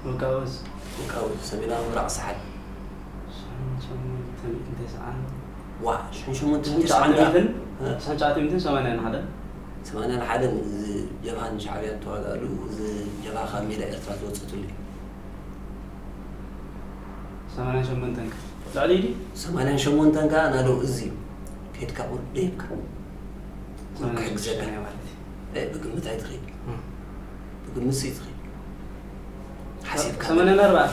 ውቃውስ? ውቃውስ፣ ሰሜናዊ ምብራቕ ሳሕል። ሽሕን ሸሞንተ ሚእትን ተስዓን። ዋ፣ ሽሕን ሸሞንተ ሚእትን ሽሕን ተስዓን ሸሞንተ ሚእትን? እ? ሽሕን ሸሞንተ ሚእትን ሰማንያን ሓደን። ሰማንያን ሓደን እዚ ጀብሃን ሻዕብያን ተዋጋእሉ፣ እዚ ጀብሃ ካብ ሜዳ ኤርትራ ዝወፀትሉ እዩ። ሰማንያን ሸሞንተን ከ? ልዕሊ ድዩ? ሰማንያን ሸሞንተን ከኣ ናዶ እዚ እዩ። ከይድካ ቁርጥ ደይብካ። ቁርጥ ሰማንያን ክሕግዘካ። ሸሞንተን ማለት እዩ። እ፣ ብግምት ኣይትኸይድ። እም። ብግምት ዘይትኸይድ። ሓሲብካ። ሰማንያን ኣርባዕተ።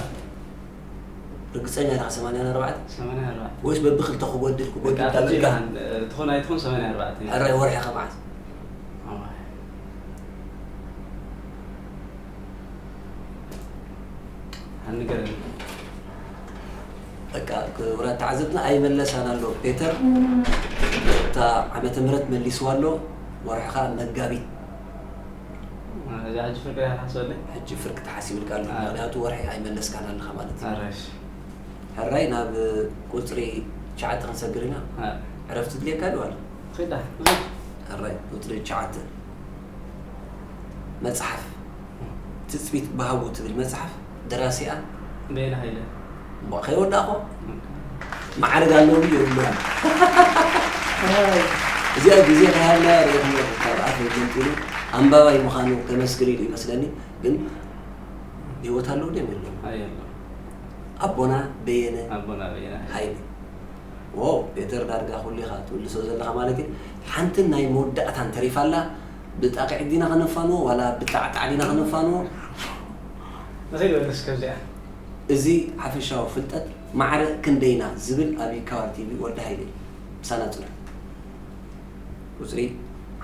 ርግጸኛ ዲኻ ሰማንያን ኣርባዕተ? ሰማንያን ኣርባዕተ። ወይስ በብኽልተ ክጎድል፣ ክጎድል በቃ፣ ሕጂ ዳበልካ? ይሃን፣ እ፣ ትኹን ኣይትኹን ሰማንያን ኣርባዕተ እዩ። ሕራይ ወርሒ ከ መዓስ? ኣዋይ። ሃንገረኒ። በቃ፣ ክቡራት ተዓዘብትና ኣይመለሳን ኣሎ። ፔተር፣ እታ ዓመተ ምህረት መሊስዋ ኣሎ። ወርሒ ኸኣ መጋቢት። እዛ ሕጂ ፍርቂ ዲያ ትሓስበለይ? ሕጂ ፍርቂ ተሓሲብልካ ኣሎ። ኣረ። ምኽንያቱ ወርሒ ኣይመለስካን ኣለኻ ማለት እዩ። ኣረ፣ እሺ። ሕራይ ናብ ቁጽሪ ትሽዓተ ክንሰግር ኢና። ኣረ። ዕረፍቲ ድልየካ ዶ ኣሎ? ኺዳ፣ ኺድ። ሕራይ ቁጽሪ ትሽዓተ። መጽሓፍ ትጽቢት ብሃጉ ትብል መጽሓፍ ደራሲኣ በየነ ሃይለ። እሞ ከይወዳእኮ ማዕረግ ኣለዎ ድዩ የብሉን? እዚኣ ግዜ ከይሃብናያ ርኢኹሞ ካብ ኣፍ ገንጢሉ ኣንባባይ ምዃኑ ከመስክር ኢሉ ይመስለኒ። ግን ብህይወት ኣለዉ ድዮም የብሉን? ኣየሎ። ኣቦና በየነ ኣቦና በየነ ሃይለ። ዋው፣ ፔተር ዳርጋ ኩሉ ኢኻ ትምልሶ ዘለኻ ማለት እዩ። ሓንትን ናይ መወዳእታን ተሪፋ ኣላ። ብጣቕዒት ዲና ከነፋንዎ ዋላ ብጣዕጣዕ ዲና ከነፋንዎ? ንኸይድ በል እስከ እዚኣ። እዚ ሓፈሻዊ ፍልጠት ማዕረ ክንደይና ዝብል ኣብ ይካባር ቲቪ ወዲ ሃይለ እዩ። ምሳና ጽንሑ። ቁጽሪ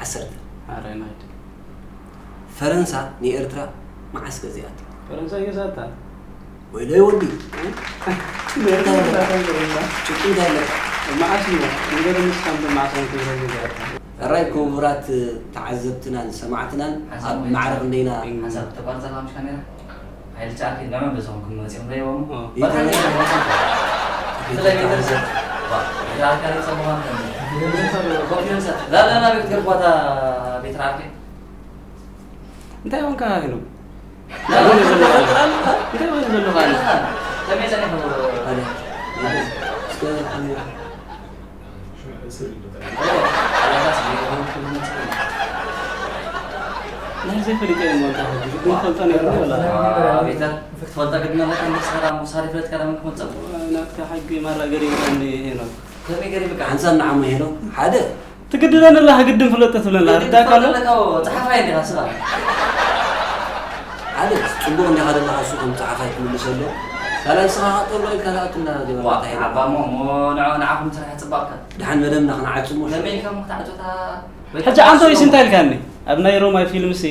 ዓሰርተ። ኣረ ንኸይድ። ፈረንሳ ንኤርትራ መዓስ ገዚኣታ? ፈረንሳ ገዛእታ። ወይለይ ወዲ። እ? ጭቁን እንታይ ኣለካ? ጭቁን እንታይ ኣለካ? መዓስ እዩ? ንገረኒ እስካ፣ እንዶ መዓስ ኣይኮነ ገዛእታ። ሕራይ ክቡራት ተዓዘብትናን ሰማዕትናን ሓሳብ ኣብ ወይ ማዕረ ሓሳብ። ክንደይና ሓሳብ ተቋርጸ ካምሽ ካሜራ? ሓይሊ ጫኪ እንዳመን በዝኾንኩም መጺኹም ዘይቦም? ኦ። ይተረፍ። ስለዚህ ይተረፍ። ዋ፣ ዳርካ ጸብዋን ከም ኮንፊደንስ። ላ፣ ላ፣ ላ፣ ቤት ገርኳታ ቤት ራኬ። እንታይ ሆንካ ሄኖክ? እንታይ ኮይኑ ዘሎ ቃል? እንታይ ኮይኑ ዘሎ ቃል? ከመይ ጸኒሑ? ሓደ። እስከ ካሜራ። ናይ ዘይፈልጥ እየ እሞ እንታይ ሕጂ? ግን ፈልጦ ነይሩ ወላ? ቤተር ክትፈልጦ ግድን ኣለካ። ንስኻ ደኣ ምሳሌ ፍለጥ ቀዳሚ ክመጽእ። ናትካ ሕጂ ማራ ገሪምካኒ ሄኖክ። ከመይ ገሪምካ? ሓንሳብ ንዓሞ ሄኖክ። ሓደ። ትግድደን ኣለኻ፣ ግድን ፍለጥ ትብለና። ግድን ርዳእካ ኣሎ? ትፈልጥ ኣለካ፣ ጸሓፋይ እንዲኻ ስኻ። ሓደ፣ ጽቡቕ እንዲኻ ዘለኻ፣ እሱ ከም ጸሓፋይ ክምልሰሎ። ካልኣይ፣ ንስኻ ኸኣ ጦሎ ኢልካ ደኣ ኣቱና ጀበና ዋ፣ እንታይ ኢልካ? ዓባ እሞ፣ እሞ ንዕ-፣ ንዓኹም ስራሕ ጽባቕካ። ደሓን መደብና ክንዓጽ እሞ። ከመይ ኢልካ እሞ ክትዓጽው እታ ቤት ሕጂ ዓንተ ወይስ እንታይ ኢልካኒ? ኣብ ናይ ሮማይ ፊልም ሲ፣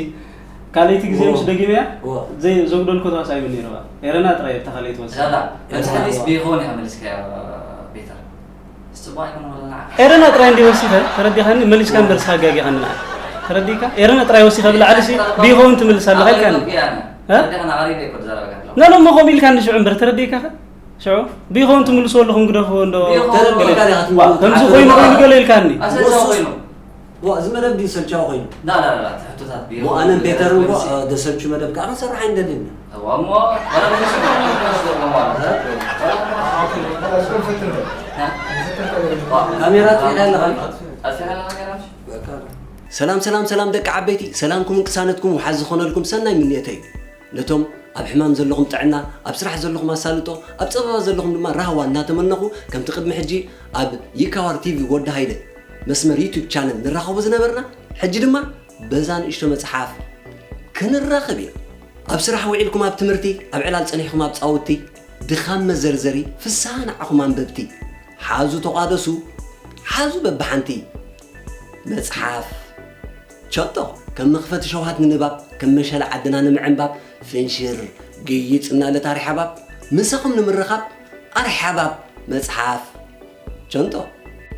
ካልኣይቲ ግዜ ኦ። ምስ ደጊመያ፣ ኦ። ዘይ-፣ ዘጉደልኩ ተዋሳኢ ምን ነይሩ? ኤረና ጥራይ ኣብታ ካልኣይቲ ወሲ። ላላ፣ ኣብዚ ሓዲስ ቢኾን ኢኻ መሊስካያ ቤተር። ጽቡቕ ኣይኮነን ወላ ንዓኻ። ኤረና ጥራይ እንዲ ወሲኸ፣ ተረዲኻኒ? መሊስካ እምበር ስኻ ኣጋጊኻኒ ንዓይ። ተረዲእካ? ኤረና ጥራይ ወሲኸ ብላዕሊ ሲ፣ ቢኾን ትምልስ ኣለኻ ኢልካኒ። እ? ተረዲኻኒ፣ ኣቕሪበ እኮ ዝዛረበካ ኣለኹ። ኖ፣ ኖ፣ እሞ ከምኡ ኢልካኒ ሽዑ እምበር፣ ተረዲእካ ኸ? ሽዑ ቢኾን ትምልስዎ ኣለኹም ግደፍዎ እንዶ። ቢኾን ገለ ኢልካ ዲኻ ትምልስ? ከምዚ ኮይኑ፣ ኮይኑ ገለ ኢልካኒ። ኣሰልቻ እሱ ኮይኑ። ዋ፣ እዚ መደብ ድዩ ሰልቻዊ ኮይኑ? ላ፣ ላ፣ ላ፣ ላ፣ እቲ ሕቶታት ቢሮ ዋ፣ ኣነን ቢሮ ፔተርን ቢሮ እኮ፣ ሲ- እ፣ ደሰልቹ መደብ ከዓ ክንሰርሕ ኣይንደልን ኢና። እዋ፣ እሞ፣ ዋላ ብተስፋ እኮ ንሰርሕ እኮ ማለት። እ? ዋላ እ? ዋ፣ ካሜራ ኣጥፊእካ ኣለኻ? ኣጥፊእካ ኣለኻ ካሜራ? በቃ። ሰላም፣ ሰላም፣ ሰላም ደቂ ዓበይቲ፣ ሰላምኩምን ቅሳነትኩም ውሓዝ ዝኾነልኩም ሰናይ ምንየተይ እዩ። ነቶም ኣብ ሕማም ዘለኹም ጥዕና፣ ኣብ ስራሕ ዘለኹም ኣሳልጦ፣ ኣብ ጸበባ ዘለኹም ድማ ራህዋ እናተመነኹ፣ ከምቲ ቅድሚ ሕጂ ኣብ ይካዋር ቲቪ ወዲ ሃይለ መስመር ዩቱብ ቻነል ንራኸቦ ዝነበርና፣ ሕጂ ድማ በዛ ንእሽቶ መጽሓፍ ክንራኸብ ኢና። ኣብ ስራሕ ውዒልኩም ኣብ ትምህርቲ፣ ኣብ ዕላል ጸኒሕኩም ኣብ ጻውቲ፣ ድኻም መዘርዘሪ፣ ፍስሃ ንዓኹም ኣንበብቲ። ሓዙ ተቋደሱ፣ ሓዙ በብሓንቲ። መጽሓፍ ቸጦ፣ ከም መኽፈቲ ሸውሃት ንንባብ፣ ከም መሸላ ዓድና ንምዕንባብ፣ ፍንሽር፣ ግይጽ እናለት ኣርሓባብ፣ ምሳኹም ንምርኻብ፣ ኣርሓባብ መጽሓፍ ቸንቶ።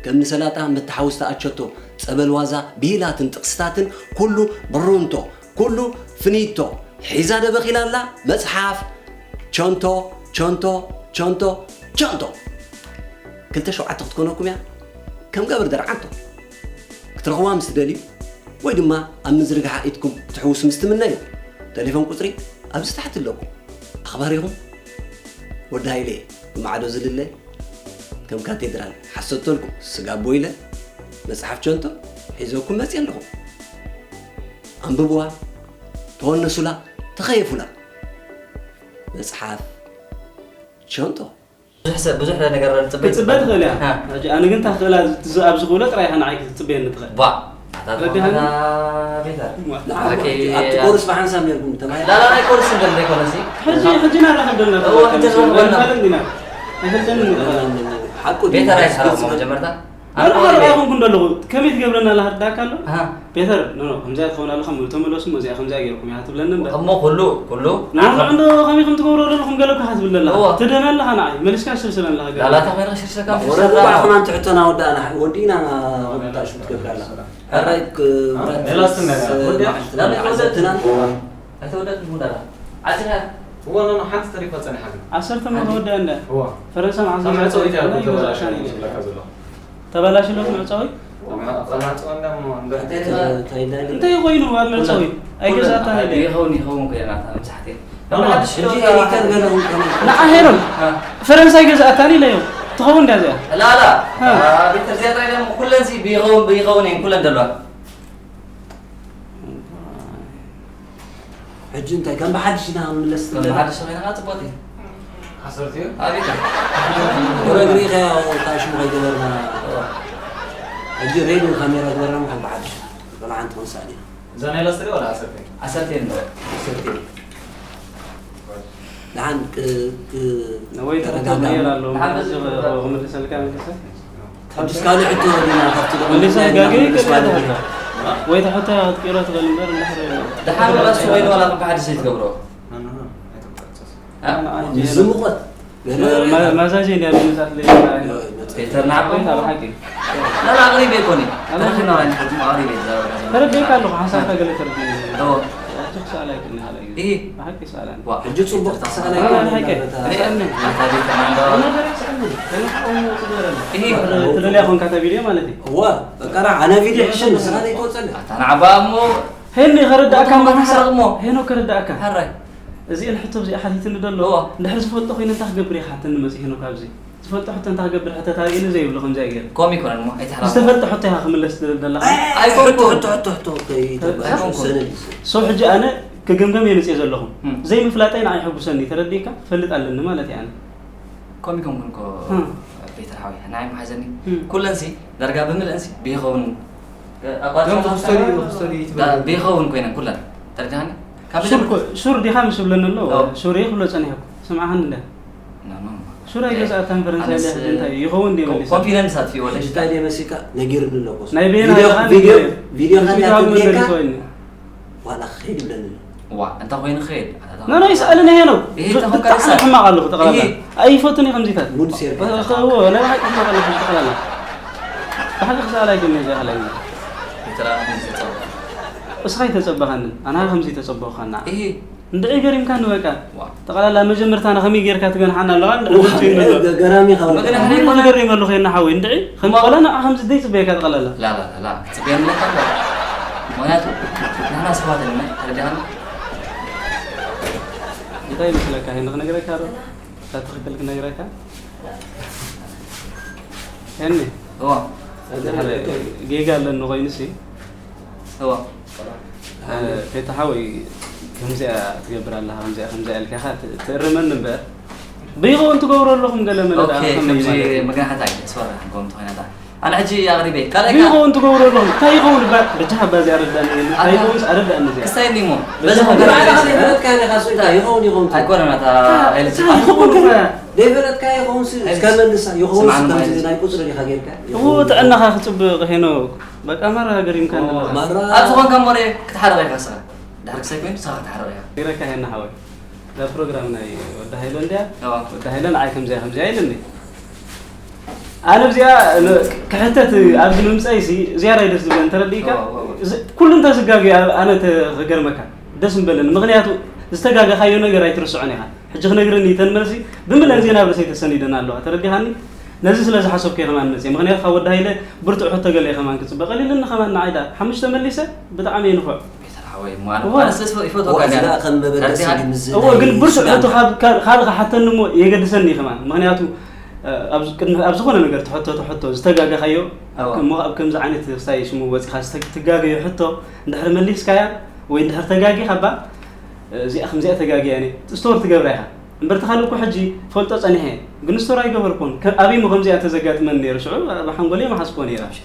ከም ንሰላጣ መተሓውስቲ ኣቸቶ፣ ጸበል ዋዛ፣ ብሂላትን ጥቕስታትን፣ ኩሉ ብሩንቶ፣ ኩሉ ፍኒቶ፣ ሒዛ ደበኺላ ኣላ መጽሓፍ ቸንቶ፣ ቸንቶ፣ ቸንቶ፣ ቸንቶ። ክልተ ሸውዓተ ክትኮነኩም እያ፣ ከም ገብር ደርዓንቶ። ክትረኽቡዋ ምስ ትደልዩ፣ ወይ ድማ ኣብ ምዝርግሓ ኢድኩም ክትሕውሱ ምስ ትምነዩ፣ ተሌፎን ቁጽሪ ኣብዚ ታሕቲ ኣለኩም። ኣኽባሪኹም ወዲ ሃይለ፣ ብማዕዶ ዝልለ፣ ከም ካቴድራል ሓሰቶልኩም ስጋቦ ኢለ፣ መጽሓፍ ቸንቶ ሒዘኩም መጽየ ኣለኹ። ኣንብቡዋ፣ ተወነሱላ፣ ተኸየፉላ። መጽሓፍ ቸንቶ። ብዙሕ ሰብ፣ ብዙሕ ነገር ትጽበ ክትጽበ ትኽእል እያ። ሃ። ሕጂ ኣነ ግን እታ ክኽእላ፣ ኣብዚ ክብሎ ጥራይ ኢኻ ንዓይ ክትጽበየኒ ትኽእል። ባ፣ ኣታ ረዲኻኒ? ትኾና ቤታ። ዋ። ንዓኹም ኦኬ፣ ኣብቲ ያ። ኮርስ ብሓንሳብ ነርኩም ተማሂርኩም? ላላ፣ ናይ ኮርስ እንደ ዘይኮነ ሲ። ሕጂ፣ ሕጂ ናራኸብ ደለና እዎ፣ ተባባሪ ሕጂ ንስና። ንራኸብ ደለና። ኣይንፈልጥን ኢና። ኣይፈልጠንን ኢና። ሓቁ ድዩ? ቤታ ናይ ሰራው መጀመርታ። ኣነ ኣነ ሓደ ኣይኮንኩን ደለኹ። ከመይ ትገብረና ኣላ ህርዳካ ኣሎ? ሃ። ፔተር፣ ኖ፣ ኖ፣ ከምዚኣ ትኸውን ኣለኻ፣ ም-፣ ተመለሱ፣ እሞ እዚኣ ከምዚኣ ገይርኩም እያ ትብለኒ እምበር። እሞ ኩሉ፣ ኩሉ ንዓኹም ዓቕሚ እንዶ ከመይ ከም ትገብሮ ዘለኹም ገለ እኳ ክትብለኒ ኣለኻ። እዎ። ትደና ኣለኻ ንዓይ፣ መሊስካ ሽርሽረኒ ኣለኻ ገለ። ላላታ ኮይና ሽርሽረካ ወረዱ ሽርሽረካ። ባዕኹም ኣንተ ሕቶና ወዳእና፣ ወዲእና ከምታ ሽም ትገብር ኣለኻ። ሕራይ ክ-፣ ሜላስ ትነግራ። ወዲያ? መዓልቲ ላላ መዓልቲ ኣይተወደድን። ትናንት። ኣይተወደድን ወዳእና። ዓድኻ? እዋ፣ ኖ፣ ኖ፣ ሓንቲ ተሪፋ ጸኒሓ ግን። ዓሰርተ መቶ ወዲያ እንዳ። እዋ። ፈረንሳ መዓዝ ካብ መዓዝ መዕጸዊት እያ ወዲያ? ተበላሽዩ ይገዛእካ እዩ። ዝብለካ ዘሎ። ተበላሽሎት መዕጸዊ? እንታይ ኮይኑ ኣብ መዕጸዊ? ኣይገዛእታን ኢለ። ይኸውን፣ ይኸውን እኮ ናታ መብዛሕትኡ። ሕጂ ኤዲተር ገለ እውን ከመይ? ንዓ ሄሮን፣ አ። ፈረንሳይ ገዛእታን ኢለዮ። ትኸውን ድያ እዚኣ? ላላ። አ። አ፣ ቤተር እዚኣ ጥራይ ደሞ ኩለን ሲ ብይኸውን፣ ብይኸውን እየን ኩለን ዘለዋ። ሕጂ እንታይ ከም ብሓድሽ ኢና ክንምለስ ከም ዘለና? ብሓድሽ ኮይና ከዓ ጽቡቕ እዩ። ሓሰርት እዩ? ኣቤት። ወረ ግሪኸ እታ ሽሙ ከይገበርና። እዋ። ሕጂ ሬድዮ ካሜራ ገበርና ከም ብሓድሽ። ወላ ሓንቲ ክንሳእ ኢና። እዛ ናይ ላስትሪ ወላ ዓሰርተ? ዓሰርተ እንዶ። ዓሰርተ። ደሓን ክ-፣ ክ-፣ ወይ ተረጋጋ። ተረጋጋ ኣሎ። ደሓን በዚ ክምልሰልካ ንክሰ? ሕጂስ ካልእ ሕቶ ዲና ካብቲ ደቐ መሊሰ ምክንያት ጋገ ኢና ይቅር ክንመልስ ማለት ያደርጋል። እዩ። ወይ ተሕቶ ክትቅይሮ ትኽእል እምበር እንድሕር ደሓን ራሱ ወይ ዋላ ከም ብሓድሽ ዘይትገብሮ። ኖ፣ ኖ፣ ኖ፣ ኣይተቋርጽ። አ? ኣይ፣ እዚ ሙቐት። ገለ ማ-፣ ማሳጅ እንዲያ ምንጻት ለይ። ዮ፣ ይመጽእ። ፔተር ንዓቦ። ወይ ታብ ሓቂ። ላ፣ ላ፣ ኣቕሪበ ኣይኮነ። ኣቕሪበ። ተረኺብና ራይ ንሓድሞ ኣቕሪበ ዝዛረበ። ተረዲእካ ኣለኹ፣ ሓሳብካ ገለ ተረዲእኒ። እዎ። ኣቲ ክሳላ ኣይክእልን ሃላ እዩ። እሂ። ብሓቂ ክሳላ። ዋ። ሕጂ ጽቡቕ ክሳላ ኣይ፣ ኣይኮነ። ሓቂ። በታ ሪኣኒ። ኣታ ቤት ማንዶ። ኣነ ገለ ክሳላ። ገለ ክሳላ ትገረኒ። እሂ። ትደልያ ኮንካ እታ ቪድዮ ማለት እዩ። እወ፣ በቃ፣ ኣነ ቪድዮ ሕሸኒ፣ ንስኻ ዘይትወጸኒ። ኣታ ንዓባ እሞ። ሄኒ ከረዳእካ ሞቶም እሞ ሓሳብ። ሓሳብ እሞ። ሄኖ ከረዳእካ። ሓራይ። እዚአን ሕቶ እዚኣ ሓቲትኒ ደሎ። እዋ። እንድሕር ዝፈልጦ ኮይነ እንታይ ክገብር ኢኻ ሓተኒ መጺእ ሄኖክ ኣብዚ? ዝፈልጦ ሕቶ እንታይ ክገብር ሕተት ኣርእየኒ ዘይብሎ ከምዚ ኣይገርም። ከምኡ ኣይኮነን እሞ፣ ኣይተሓላልፎ። ዝተፈልጠ ሕቶ ኢኻ ክምለስ ትደሊ ዘለኻ። ኣይ፣ ኣይኮንኩን። ሕቶ፣ ሕቶ፣ ሕቶ፣ ሕቶ፣ ከይተባለ ኣይኮንኩን። ሰነድ እዩ። ሶ ሕጂ ኣነ ክግምገም እየ መጺአ ዘለኹ። እም። ዘይምፍላጠይ ንዓይ የሐጉሰኒ፣ ተረዲእካ? ክፈልጥ ኣለኒ ማለት እየ ኣነ። ከምኡ ኣይኮንኩን እኮ፣ እም። ፒተር ሓወይ፣ ንዓይ መሓዘኒ። እም። ኩለንሲ፣ ዳርጋ ብምልእንሲ፣ ብይኸውን። ኣቋርጻ ዶም ክስተሪ፣ ክስተሪ ዳ-፣ ትብል። ብይኸውን ኮይነን ኩለን። ተረዲእካኒ? ካብ ሹር መጀመርታ ኮ-፣ ሹር ዲኻ ምስ ብለኒ ኣሎ? ኣዎ። ሹር እየ ክብሎ ጸኒሐ እኮ። ስምዓኻኒ እንደ። ኖ፣ ኖ፣ ኖ። ሹር ኣይገዝኣታን ፈረንሳይ ኣነስ፣ እንደ እንታይ ይኸውን ድየ ኮ-፣ መሊሰ? ኮንፊደንስ ኣትፊ ወለ ሽታ። እንታይ ድየ መሲካ ነጊርኒ ኣለኩ። ናይ ቤና ቪድዮ፣ ኢኻ ቪድዮ፣ ነጊረ። ቪድዮ እዚ ካሜራ ካብ ትብሌካ? መመሊስ ወይኒ። ዋላ ክኸይድ ይብለኒ ኣሎ። ዋ፣ እንታይ ኮይኑ ክኸይድ? ኣታ ኖ፣ ኖ፣ ይስኣልን ይሄ ነው። ይሄ ብ-፣ ተኾንካ ብጣዕሚ ይስኣል። ሕማቕ ኣለኹ ጠቕላላ። ይሄ ኣይፈቱን እየ ከምዚታት። ሙድ ሴር እኸ-፣ እኸ-፣ እዎ፣ ናይ ብሓቂ ሕማቕ ኣለኹ ጠቕላላ። ብሓቂ ክስኣል ኣይደልን እየ፣ ዘይኣኽለኒ። ቤተራ ከምዚ ተጸበ። እስኻ ኣይተጸበኻንን፣ ኣና ከምዚ ተጸበኻና። ይሄ እንድዒ ገሪምካኒ በቃ። ዋ። ጠቕላላ መጀመርታና ከመይ ጌርካ ትገንሓና ኣለኻ? እንድዒ ዋ፣ ፍጹም ይመሎ። ገ-፣ ገራሚ ካብ መገናሕና ምንም ይኮነ። ገሪም ኣለኹ የና ሓወይ፣ እንድዒ ከም ዋ። ቆላና ከምዚ ዘይጽበየካ ጠቕላላ። ላ፣ ላ፣ ላ፣ ላ። ክትጽበየኒ ኣለካ እኮ። ምኽንያቱ ንሕና ሰባት ኢና፣ ተረዲኻኒ? እንታይ ይመስለካ? ይሄን ክነግረካ ዶ? እታ ትኽክል ክነግረካ? ሄኒ። እዋ። ድሓር ጌጋ ኣለኒ ኮይኑሲ። እዋ። እ፣ ቴታ ሓወይ፣ ከምዚኣ ትገብር ኣለኻ፣ ከምዚኣ፣ ከምዚኣ ኢልካ ኢኻ ት-፣ ትእርመኒ እምበር፣ ብይኸውን ትገብሩ ኣለኹም ገለ መለ ደኣ ኦኬ፣ ከመይ ከምዚ ማለት እዩ? መግናሕታ እዩ፣ ስወራ፣ ከምቲ ኮይና ደኣ። ኣነ ሕጂ ኣቕሪበ። ካልኣይ ከ ብይኸውን ትገብሩ ኣለኹም። እንታይ ይኸውን እባ? በጃኻ እባ እዚኣ ኣረዳእኒ። እንታይ ኣታ ይኸውንስ ኣረዳእኒ እዚኣ። ክስታይ እኒሞ። በዚ በዚ ኾነ። ባዕልኻ ዘይፈለጥካዮ ኢኻ፣ እሱ እንታይ ይኸውን፣ ይኸውን ትብል። ኣይኮነን፣ ኣታ እንታይ? ኣይልጅ-፣ እንታይ ይኸውን እኮ? ዘይፈለጥካዮ ይኸውንስ ኣይልጅ-፣ እስከ መልሳ። ይኸውንስ ስምዓኒ ከምዚ ማለት ናይ ቁጽሪ ዲኻ ጌርካ? እዎ፣ ይኸውን። ጥዕናኻ ክጽብቕ ሄኖክ። በቃ ማራ ገሪምካ ኦ፣ ኣለኻ። ማራ። ኣብ ዝኾንካ እሞ ርኤ ክትሓርቕ ኢኻ ንስኻ። ድሕሪ ክሳይ ኮይኑ ንስኻ ክትሓርቕ ኢኻ። ገረካ ሄና ሓወይ። እዛ ፕሮግራም ናይ ወዲ ሃይለ እንድያ? እዋ። ወዲ ሃይለ ንዓይ ከምዚኣ ከምዚኣ ኢሉኒ። ኣነ ኣብዚኣ ን-፣ ክሕተት ኣብዚ ምምጻእሲ ዝያዳ እዩ ደስ ዝብለኒ፣ ተረዲእካ? እዋ፣ እዋ፣ እዋ። እዚ ኩሉ እንተ ዝጋገ ኣ-፣ ኣነ ተ-፣ ክገርመካ ደስ ምበለኒ። ምኽንያቱ ዝተጋገኻዮ ነገር ኣይትርስዖን ኢኻ። ሕጂ ክነግረኒ እተን መልሲ ብምለን ዜና ኣብ ርእሰይ ተሰኒደን ኣለዋ። ተረዲኻኒ? ነዚ ስለ ዝሓሰብኩ እየ ከማን መጽየ። ምኽንያቱ ካብ ወዲ ሃይለ ብርቱዕ ሕቶ ገለ እየ ከማን ክጽበ። ቀሊልኒ ከማን ንዓይ ደኣ ሓሙሽተ መሊሰ ብጣዕሚ እየ ንፉዕ። ጌታ ሓወይ፣ እሞ ኣነ እዋ። ኣነ ስለ ዝፈ-፣ ይፈትወካ እዋ፣ እዚኣ ገና። ከም መበገሲ ተረዲኻኒ? ድምዚ እዎ፣ ናይ ግን ብርቱዕ ሱዳን። ሕቶ ካብ፣ ካብ፣ ካልእ ክሓተኒ እሞ የገድሰኒ እዩ ከማን። ምኽንያቱ፣ እ፣ ኣብ ቅድሚ፣ ኣብ ዝኾነ ነገር ትሕቶ፣ ትሕቶ ዝተጋገኻዮ፣ ኣብ እዋ። ከም-፣ ኣብ ከምዚ ዓይነት ክሳይ ሽሙ ወጺኻ ዝተ-፣ ትጋገዮ ሕቶ እንድሕር መሊስካያ ወይ እንድሕር ተጋጊኻ እባ፣ እዚኣ ከምዚኣ ተጋግያ እኔ፣ ስቶር ትገብራ ኢኻ። እምበር እቲ ካልእ እኮ ሕጂ ፈልጦ ጸኒሐ፣ ግን ስቶር ኣይገበርኩን። ከ-፣ ኣበይ እሞ ከምዚኣ ተዘጋጥመኒ ነይሩ፣ ሽዑ ኣብ ሓንጎለይ መሓዝክዎ ነይረ። ሕጂ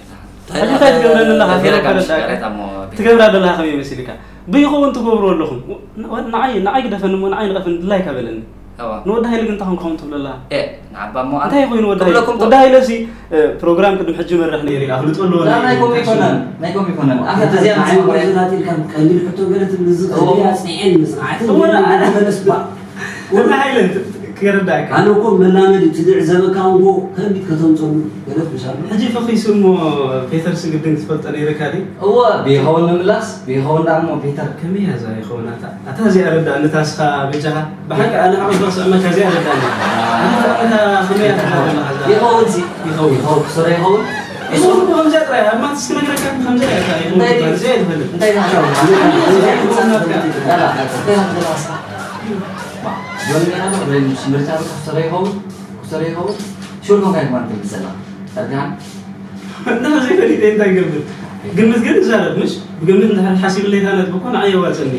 እንታይ ትገብረኒ ኣለኻ? እንታይ ገይረ ከረዳእካ? ጋሬጣ እሞ ቤት ትገብራ ዘለኻ ከመይ መሲልካ? ብይኸውን ትገብሩ ኣለኹም። ን-፣ ንዓይ፣ ንዓይ ግደፈኒ እሞ ንዓይ ንቐፍን ድላይካ በለኒ። እዋ። ንወዲ ሃይለ ግን እንታይ ኮንካ ትብሎ ኣለኻ? ኤ፣ ንዓባ እሞ ኣነ እንታይ ኮይኑ ወዲ ሃይለ? ክብለኩም ወዲ ሃይለ ሲ፣ እ፣ ፕሮግራም ቅድሚ ሕጂ መርሕ ነይሩ፣ ኣፍልጦ ኣለዎ ላ፣ ነይሩ። ናይ ኮም ኣይኮነን፣ ናይ ኮም ኣይኮነን። ኣታ እዚኣ ንዓይ ንስማዕ እኮ ናይ ዘናጢልካ ቀሊል ሕቶ ገለ ትብል፣ እዚ እዎ። ቀሊል ኣጽኒዕን ንጽንዓትን እዎ፣ ገለ ኣነ ተመለስ ባ። ወዲ ሃይለ ክረዳእካ። ኣነ እኮ መላመዲ ትድዕ ዘበካ እንጎ ከቢድ ከተምጸሉ ገለ ትብሻሉ። ሕጂ ፈኺሱ እሞ ፔተር ስግድን ትፈልጦ ነይርካ ድዩ? እዎ፣ ብይኸውን ምምላስ፣ ብይኸውን ደኣ እሞ ፔተር። ከመይ እያ እዛ ይኸውን ኣታ? ኣታ እዚኣ ረዳእኒ፣ እታ እስኻ በጃኻ፣ ብሓቂ ኣነ ሓቆይ ክስዕመካ እዚኣ ረዳእኒ። ኣታ እታ ከመይ እያ ትብላ ዘለኻ እዛ? ይኸውን ሲ። ይኸውን። ይኸውን፣ ስረ ይኸውን። ይኸውን እኮ ከምዚኣ ጥራይ፣ ኣብ ማትስ ክነግረካ ከምዚኣ እያ እታ ይኸውን እንታይ ትበሃል፣ እዚኣ እየ ዝፈልጥ። እንታይ ትበሃል? ከምዚኣ ይኸውን ናትካ። ላላ፣ እንታይ ትበሃል እስኻ? ማ፣ ጆን ሜራ ነው ወይ ምስ ምርጫ ስረ ይኸውን? ስረ ይኸውን? ሹር ኮንካ ይኮን ትብል ዘላ። ጸርግሃን? እና ዘይፈሊጠ እንታይ ይገብር? ግምት ግን ይዛረብ፣ ምሽ? ብግምት እንድሕር ሓሲብለይ እታ ነጥቢ እኮ ንዓይ የዋጽእኒ።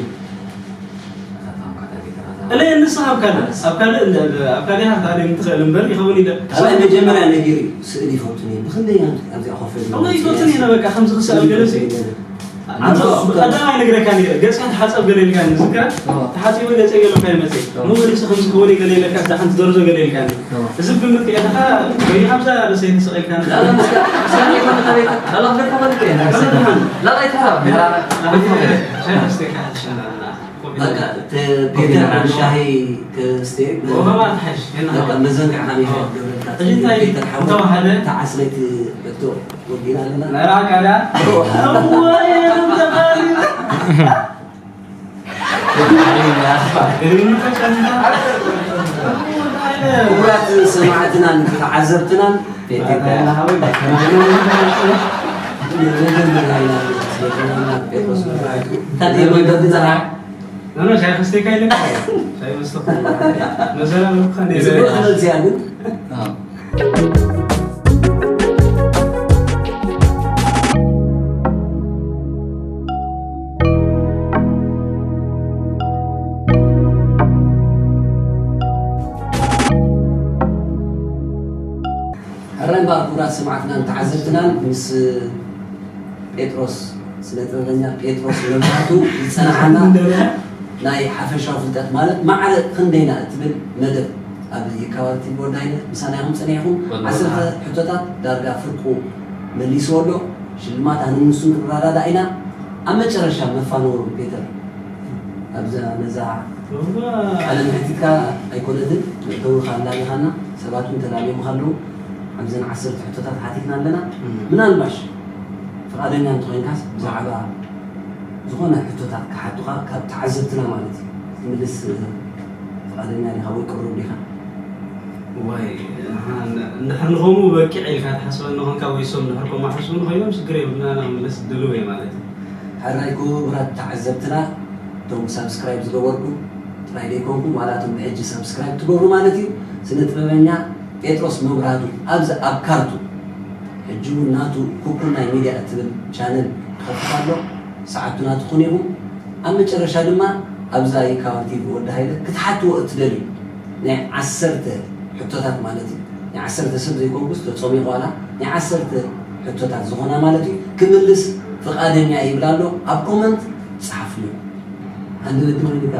እለ ንስኻ ኣብ ካልእ፣ ኣብ ካልእ እንደ-፣ ኣብ ካልእ ኢኻ ክትኣልየኒ ትኽእል እምበር ይኸውን ኢለ። ካልኣይ መጀመርያ ነጊሩ እዩ፣ ስእሊ ይፈቱን እየ። ብኽንደይ እያ ኣብዚኣ ኮፍ ኢለ እሞ ይፈቱን እየ፣ በቃ፣ ከምዚ ክስኣል ገለ ሲ። ኣንተ ቀዳማይ ነግረካ ነይረ፣ ገጽካ ተሓጸብ ገለ ኢልካኒ፣ ዝክራ? ኣዎ። ተሓጺበ ገጸይ ገለ እኳ ይመጽእ። ኣዎ። እሞ ገሊሱ ከምዚ ክኸውን እዩ ገለ ኢለካ፣ እዛ ሓንቲ ደርዞ ገለ ኢልካኒ። ኣዎ። እዚ ብግምት ከኣ ኢኻ፣ ወይ ሓምሳ ርእሰይ ተሰቒልካኒ። ላላ፣ ምስካ-፣ ምስካ ይኮን ካቤካ? ላላ፣ ፍቅር ፈለግ እየ። ላላ፣ ድሓን። ላላ፣ ይትሓራ። ላላ፣ ላላ፣ ላላ፣ ላላ፣ ላላ፣ ላላ፣ ላላ፣ በቃ፣ ተ-፣ ኮፊ ፔተር ኣናን ሻሂ ከስተ፣ ወኸማ ትሓሽ፣ የና በቃ፣ ሓወይ። መዘንግዕ ሓሚኻ ኣዎ። ገብረልካ፣ እዚ እንታይ ፔተር ሓወይ፣ እንተወሓደ? ተዓስለይቲ በቶ ወዲና ኣለና። ናይ ራቃ ድኣ? እወ፣ የለም ተባሊ። ክቡራት ሰማዕትናን ተዓዘብትናን፣ ፔተር፣ መጀመርያ ኢና ጴጥሮስ ምርኣይቱ። እንታይ ደይ መንገዲ ጸናሕ? ኖ፣ ኖ፣ ሻይ ከስተካ ኢለካ። ሻይ መስተ እኮ መዘራረብካ ነይረ። ዝብሎ ክመልስ እያ ግን። ሕራይ እምበኣር ክቡራት ሰማዕትናን ተዓዘብትናን ምስ ጴጥሮስ፣ ስነ ጥበበኛ ጴጥሮስ መብራህቱ ዝጸናሓና ናይ ሓፈሻዊ ፍልጠት ማለት ማዕረ ክንደይና እትብል መደብ ኣብ ይካባል ቲቪ ወዳይነት ምሳና ኢኹም ጸኒሕኩም። ወላ ዓሰርተ ሕቶታት ዳርጋ ፍርቁ መሊስዎ ኣሎ። ሽልማት ኣነ ንሱን ክንረዳዳእ ኢና። ኣብ መጨረሻ መፋነውሩ ፔተር ኣብዛ ነዛ እዋ። ቃለ መሕትትካ ኣይኮነትን፣ መእተዊ ካላሊኻና፣ ሰባት እውን ተላልዮም ካለዉ ኣብዘን ዓሰርተ ሕቶታት ሓቲትና ኣለና። እም። ምናልባሽ ፍቓደኛ እንተኾይንካስ ብዛዕባ ዝኾነ ሕቶታት ክሓቱኻ ካብ ተዓዘብትና ማለት እዩ። ትምልስ ፍቓደኛ ዲኻ ወይ ቅሩብ ዲኻ? ዋይ፣ ኣሃ፣ እንድሕር ንኸምኡ በቂዕ ኢልካ ትሓስበኒ ኾንካ ወይ ሶም እንድሕር ከምኡ ሓስቡኒ ኮይኖም ሽግር የብልና፣ ንኽምልስ ድሉው እየ ማለት እዩ። ሕራይ ክቡራት ተዓዘብትና፣ እቶም ሳብስክራይብ ዝገበርኩም ጥራይ ዘይኮንኩም፣ ዋላ እቶም ብሕጂ ሳብስክራይብ ትገብሩ ማለት እዩ። ስነ ጥበበኛ ጴጥሮስ መብራህቱ ኣብዚ ኣብ ካርቱ፣ ሕጂ እውን ናቱ ኩኩር ናይ ሚድያ እትብል ቻነል ክኸፍት ኣሎ። ሰዓብቱ ናትኹም ኢኹም። ኣብ መጨረሻ ድማ ኣብዛ ይካባል ቲቪ ወዲ ሃይለ ክትሓትዎ እትደልዩ ናይ ዓሰርተ ሕቶታት ማለት እዩ። ናይ ዓሰርተ ሰብ ዘይኮንኩስ ተጸሚቑ ዋላ ናይ ዓሰርተ ሕቶታት ዝኾና ማለት እዩ። ክምልስ ፍቓደኛ ይብል ኣሎ። ኣብ ኮመንት ጸሓፍሉ። ኣንድ በዲ ኮይንካ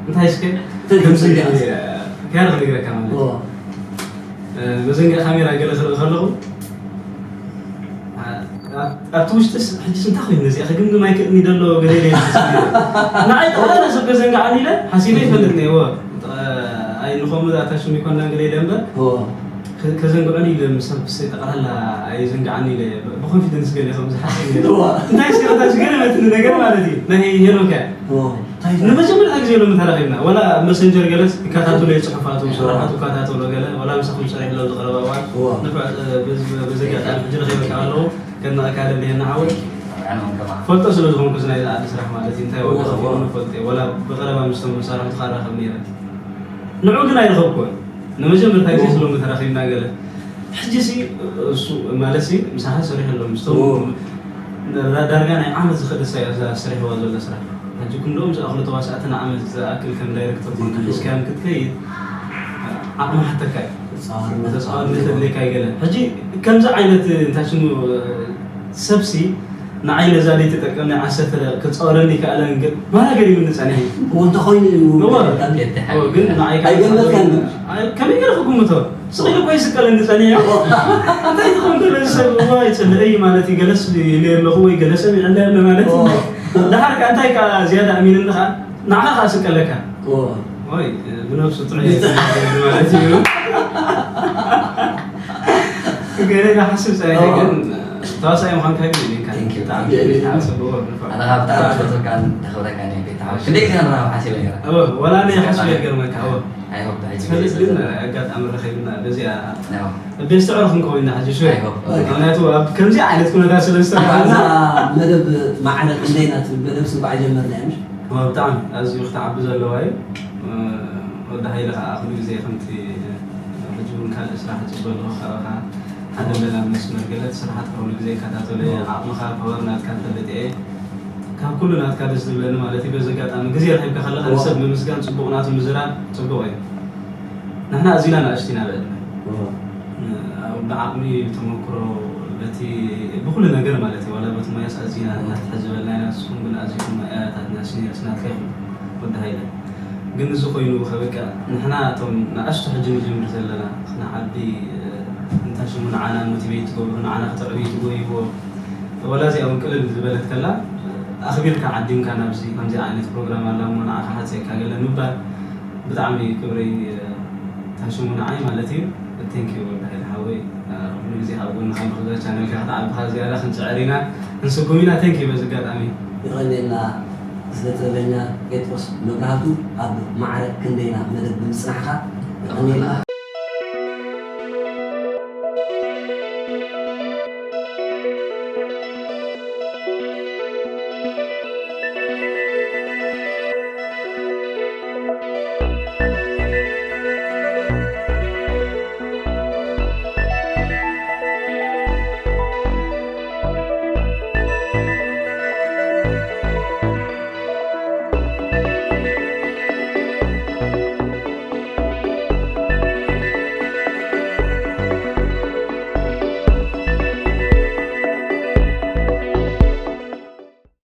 እንታይ እስከ እንታይ ከምዚ ከምዚ ከያ ክነግረካ ማለት እዩ። ኦ። መዘንግዕ ካሜራ ገለ ክርኢ ከለኹ፣ ኣ-፣ ኣብቲ ውሽጥስ ሕጅስ እንታይ ኮይኑ ነዚኣ ክግምግም ኣይክእልኒ ደሎ ገለ ኢለ ይመስል። ንዓይ ጠቕላላ ሰብ ከዘንግዓኒ ኢለ ሓሲበ ይፈልጥ ነይዎ። ኣይ ንኸምኡ ኣታ ሽም ይኮና ገለ ኢለ እምበር፣ ኦ። ከ-፣ ከዘንግዑኒ ኢለ ምስ ሰብ ጠቕላላ ኣይዘንግዓኒ ኢለ ብ-፣ ብኮንፊደንስ ገለ ከም ዝሓስብ ነይሩ። ኦ። እንታይ ስረታ ዝገረመትኒ ነገር ማለት እዩ። ናይ ሄኖክ እያ። ኦ። ንመጀመርታ ግዜ ሎሚ ተራኺብና፣ ወላ ኣብ መሰንጀር ገለስ ይከታተሎ እየ፣ ጽሑፋቱ፣ ስራሓቱ ይከታተሎ ገለ፣ ወላ ምሳኹም ሰሪሕ ሎ ዝቐረበ እዋን፣ እዋ። ንፉዕ፣ እ፣ በዚ፣ በዚ ኣጋጣሚ ሕጂ ረኺበካ ኣለኹ፣ ከድንቐካ ደልየ እና ሓወይ። ኣነ እውን ከማኻ። ፈልጦ ስለ ዝኾንኩ እዚ ናይ ዝኣዲ ስራሕ ማለት እዩ፣ እንታይ ዋጋ እዋ፣ ከፊሉኒ እዋ። ፈልጦ እየ፣ ወላ ብቐረባ ምስቶም መሳርሕትኻ እራኸብ ነይረ። ንዑ ግን ኣይረኸብኩዎን። ንመጀመርታ ግዜ እዋ። ስለ ሎሚ ተራኺብና ገለ። ሕጂ ሲ፣ እሱ፣ ማለት ሲ፣ ምሳኻ ሰሪሑ ኣሎ፣ ምስቶም እዋ። ዳ-፣ ዳርጋ ናይ ዓመት ዝኸደ ሰብ እያ እዛ ሰሪሕዋ ዘሎ ስራሕ። ሕጂ ክንድኦም ዝኣኽሉ ተዋሳእቲ ንዓመት ዝኣክል ከም ዳይሬክተር ኮይንካ ሒዝካዮም ክትከይድ ዓቕሚ ሓተካ እዩ። ተጻዋርነት ተጻዋርነት ኣድልዮ። ኣድልየካ ይገለ። ሕጂ ከምዚ ዓይነት እንታይ ሽሙ ሰብሲ ንዓይ ነዛ ደይትጠቀም ናይ ዓሰርተ ደቂቕ ክጻወረኒ ይከኣለን ግን ማራ ገሪሙኒ ጸኒሑ። እዎ እንተኾይኑ እዩ እዎ። ብጣዕሚ እዎ፣ ግን ንዓይ ካብ ኣይገመትካን ግን? ኣይ፣ ከመይ ገይረ ክግምቶ? ስቕ ኢሉ እኮ ይስቀለኒ ጸኒሑ። እንታይ ትኾን ገለ ሰብ እዋ ይጽልእ እዩ ማለት እዩ። ገለስ ኢለ ኣለኹ ወይ ገለ ሰብ ይዕለ ኣሎ ማለት እዩ። እዎ። ደሓር ከኣ እንታይ ከኣ ዝያዳ ኣሚንኒ ከኣ ንዓኻ ከኣ ስቀለካ። እዎ። ወይ፣ ብነብሱ ጥዑይ ማለት እዩ። ገለ ክሓስብ ጸኒሐ እዎ። ግን ተዋሳኢ ምዃንካ ግን እኔ ካብ Thank you። ብጣዕሚ Thank you። ጽቡቕ ንፉዕ። ኣነ ካብ ብጣዕሚ ዝፈትወካን ዘኽብረካን እየ ቤት ሓወሽ። ክንደይ ግዜ ንራኸብ ሓሲበ ነይረ። እወ፣ ወላ እኔ ሓሲበ ይገርመካ፣ እወ። I hope ብሕጂ ትፈልጥ ግዜ ግን ተዘ- ኣጋጣሚ ረኺብና በዚኣ ያው። ቤት ስዕሮ ክንከውን ኢና ሕጂ ሹር። I hope። ምኽንያቱ ኣብ ከምዚ ዓይነት ኩነታት ስለ ዝተረኸብና። እዛ መደብ ማዕረ ክንደይና ትብል መደብ ስንኳዕ ጀመርና እያ፣ ምሽ? እወ፣ ብጣዕሚ ኣዝዩ ክትዓቢ ዘለዋ እዩ። እ፣ ወዲ ሃይለ ከዓ ኩሉ ግዜ ከምቲ ሕጂ እውን ካልእ ስራሕ እፅበ ኣለኹ ካባኻ ሓደ በላ መስመር ገለ እቲ ስራሓት ኩሉ ግዜ ይከታተሎ እየ። ዓቕምኻ ፓወር ናትካ ፈልጥ እየ። ካብ ኩሉ ናትካ ደስ ዝብለኒ ማለት እዩ በዚ ኣጋጣሚ ግዜ ረኺብካ ከለኻ እዎ። ንሰብ ምምስጋን ፅቡቕ ናቱ ምዝራብ ፅቡቕ እዩ። ንሕና ኣዚና ንኣሽቱ ኢና ብዕድመ። እዎ። እ፣ ብዓቕሚ ብተመክሮ በቲ ብኩሉ ነገር ማለት እዩ ዋላ በቲ ሞያስ ኣዚና እናተሓዘበልና ኢና ንስኹም ግን ኣዚኹም ኣያታትና ሲኒየርስ ናትካ ኢኹም ወዲ ሃይለ። ግን እዚ ኮይኑ ከበቅዕ ንሕና እቶም ንኣሽቱ ሕጂ ንጅምር ዘለና ንዓቢ እንታይ ሽሙ ንዓና ሞቲቬት ትገብሩ ንዓና ክተዕብዩ ትጎይዎ ወላ እዚኣ እውን ቅልል ዝበለት ከላ ኣኽቢርካ ዓዲምካ ናብዚ ከምዚ ዓይነት ፕሮግራም ኣላ እሞ ንዓኻ ሓፀየካ ገለ ምባል ብጣዕሚ ክብሪ እንታይ ሽሙ ንዓይ ማለት እዩ። Thank you ወዲ ሓወይ ኩሉ ግዜ ኣብ ጎንኻ ንኽዛ ቻነልካ ክትዓብኻ ዝያዳ ክንፅዕር ኢና ክንስጉም ኢና። Thank you በዚ ኣጋጣሚ። የቐንየልና ስነ ጥበበኛ ጴጥሮስ መብራህቱ ኣብ ማዕረ ክንደይና መደብ ብምፅናሕካ የቐንየልና።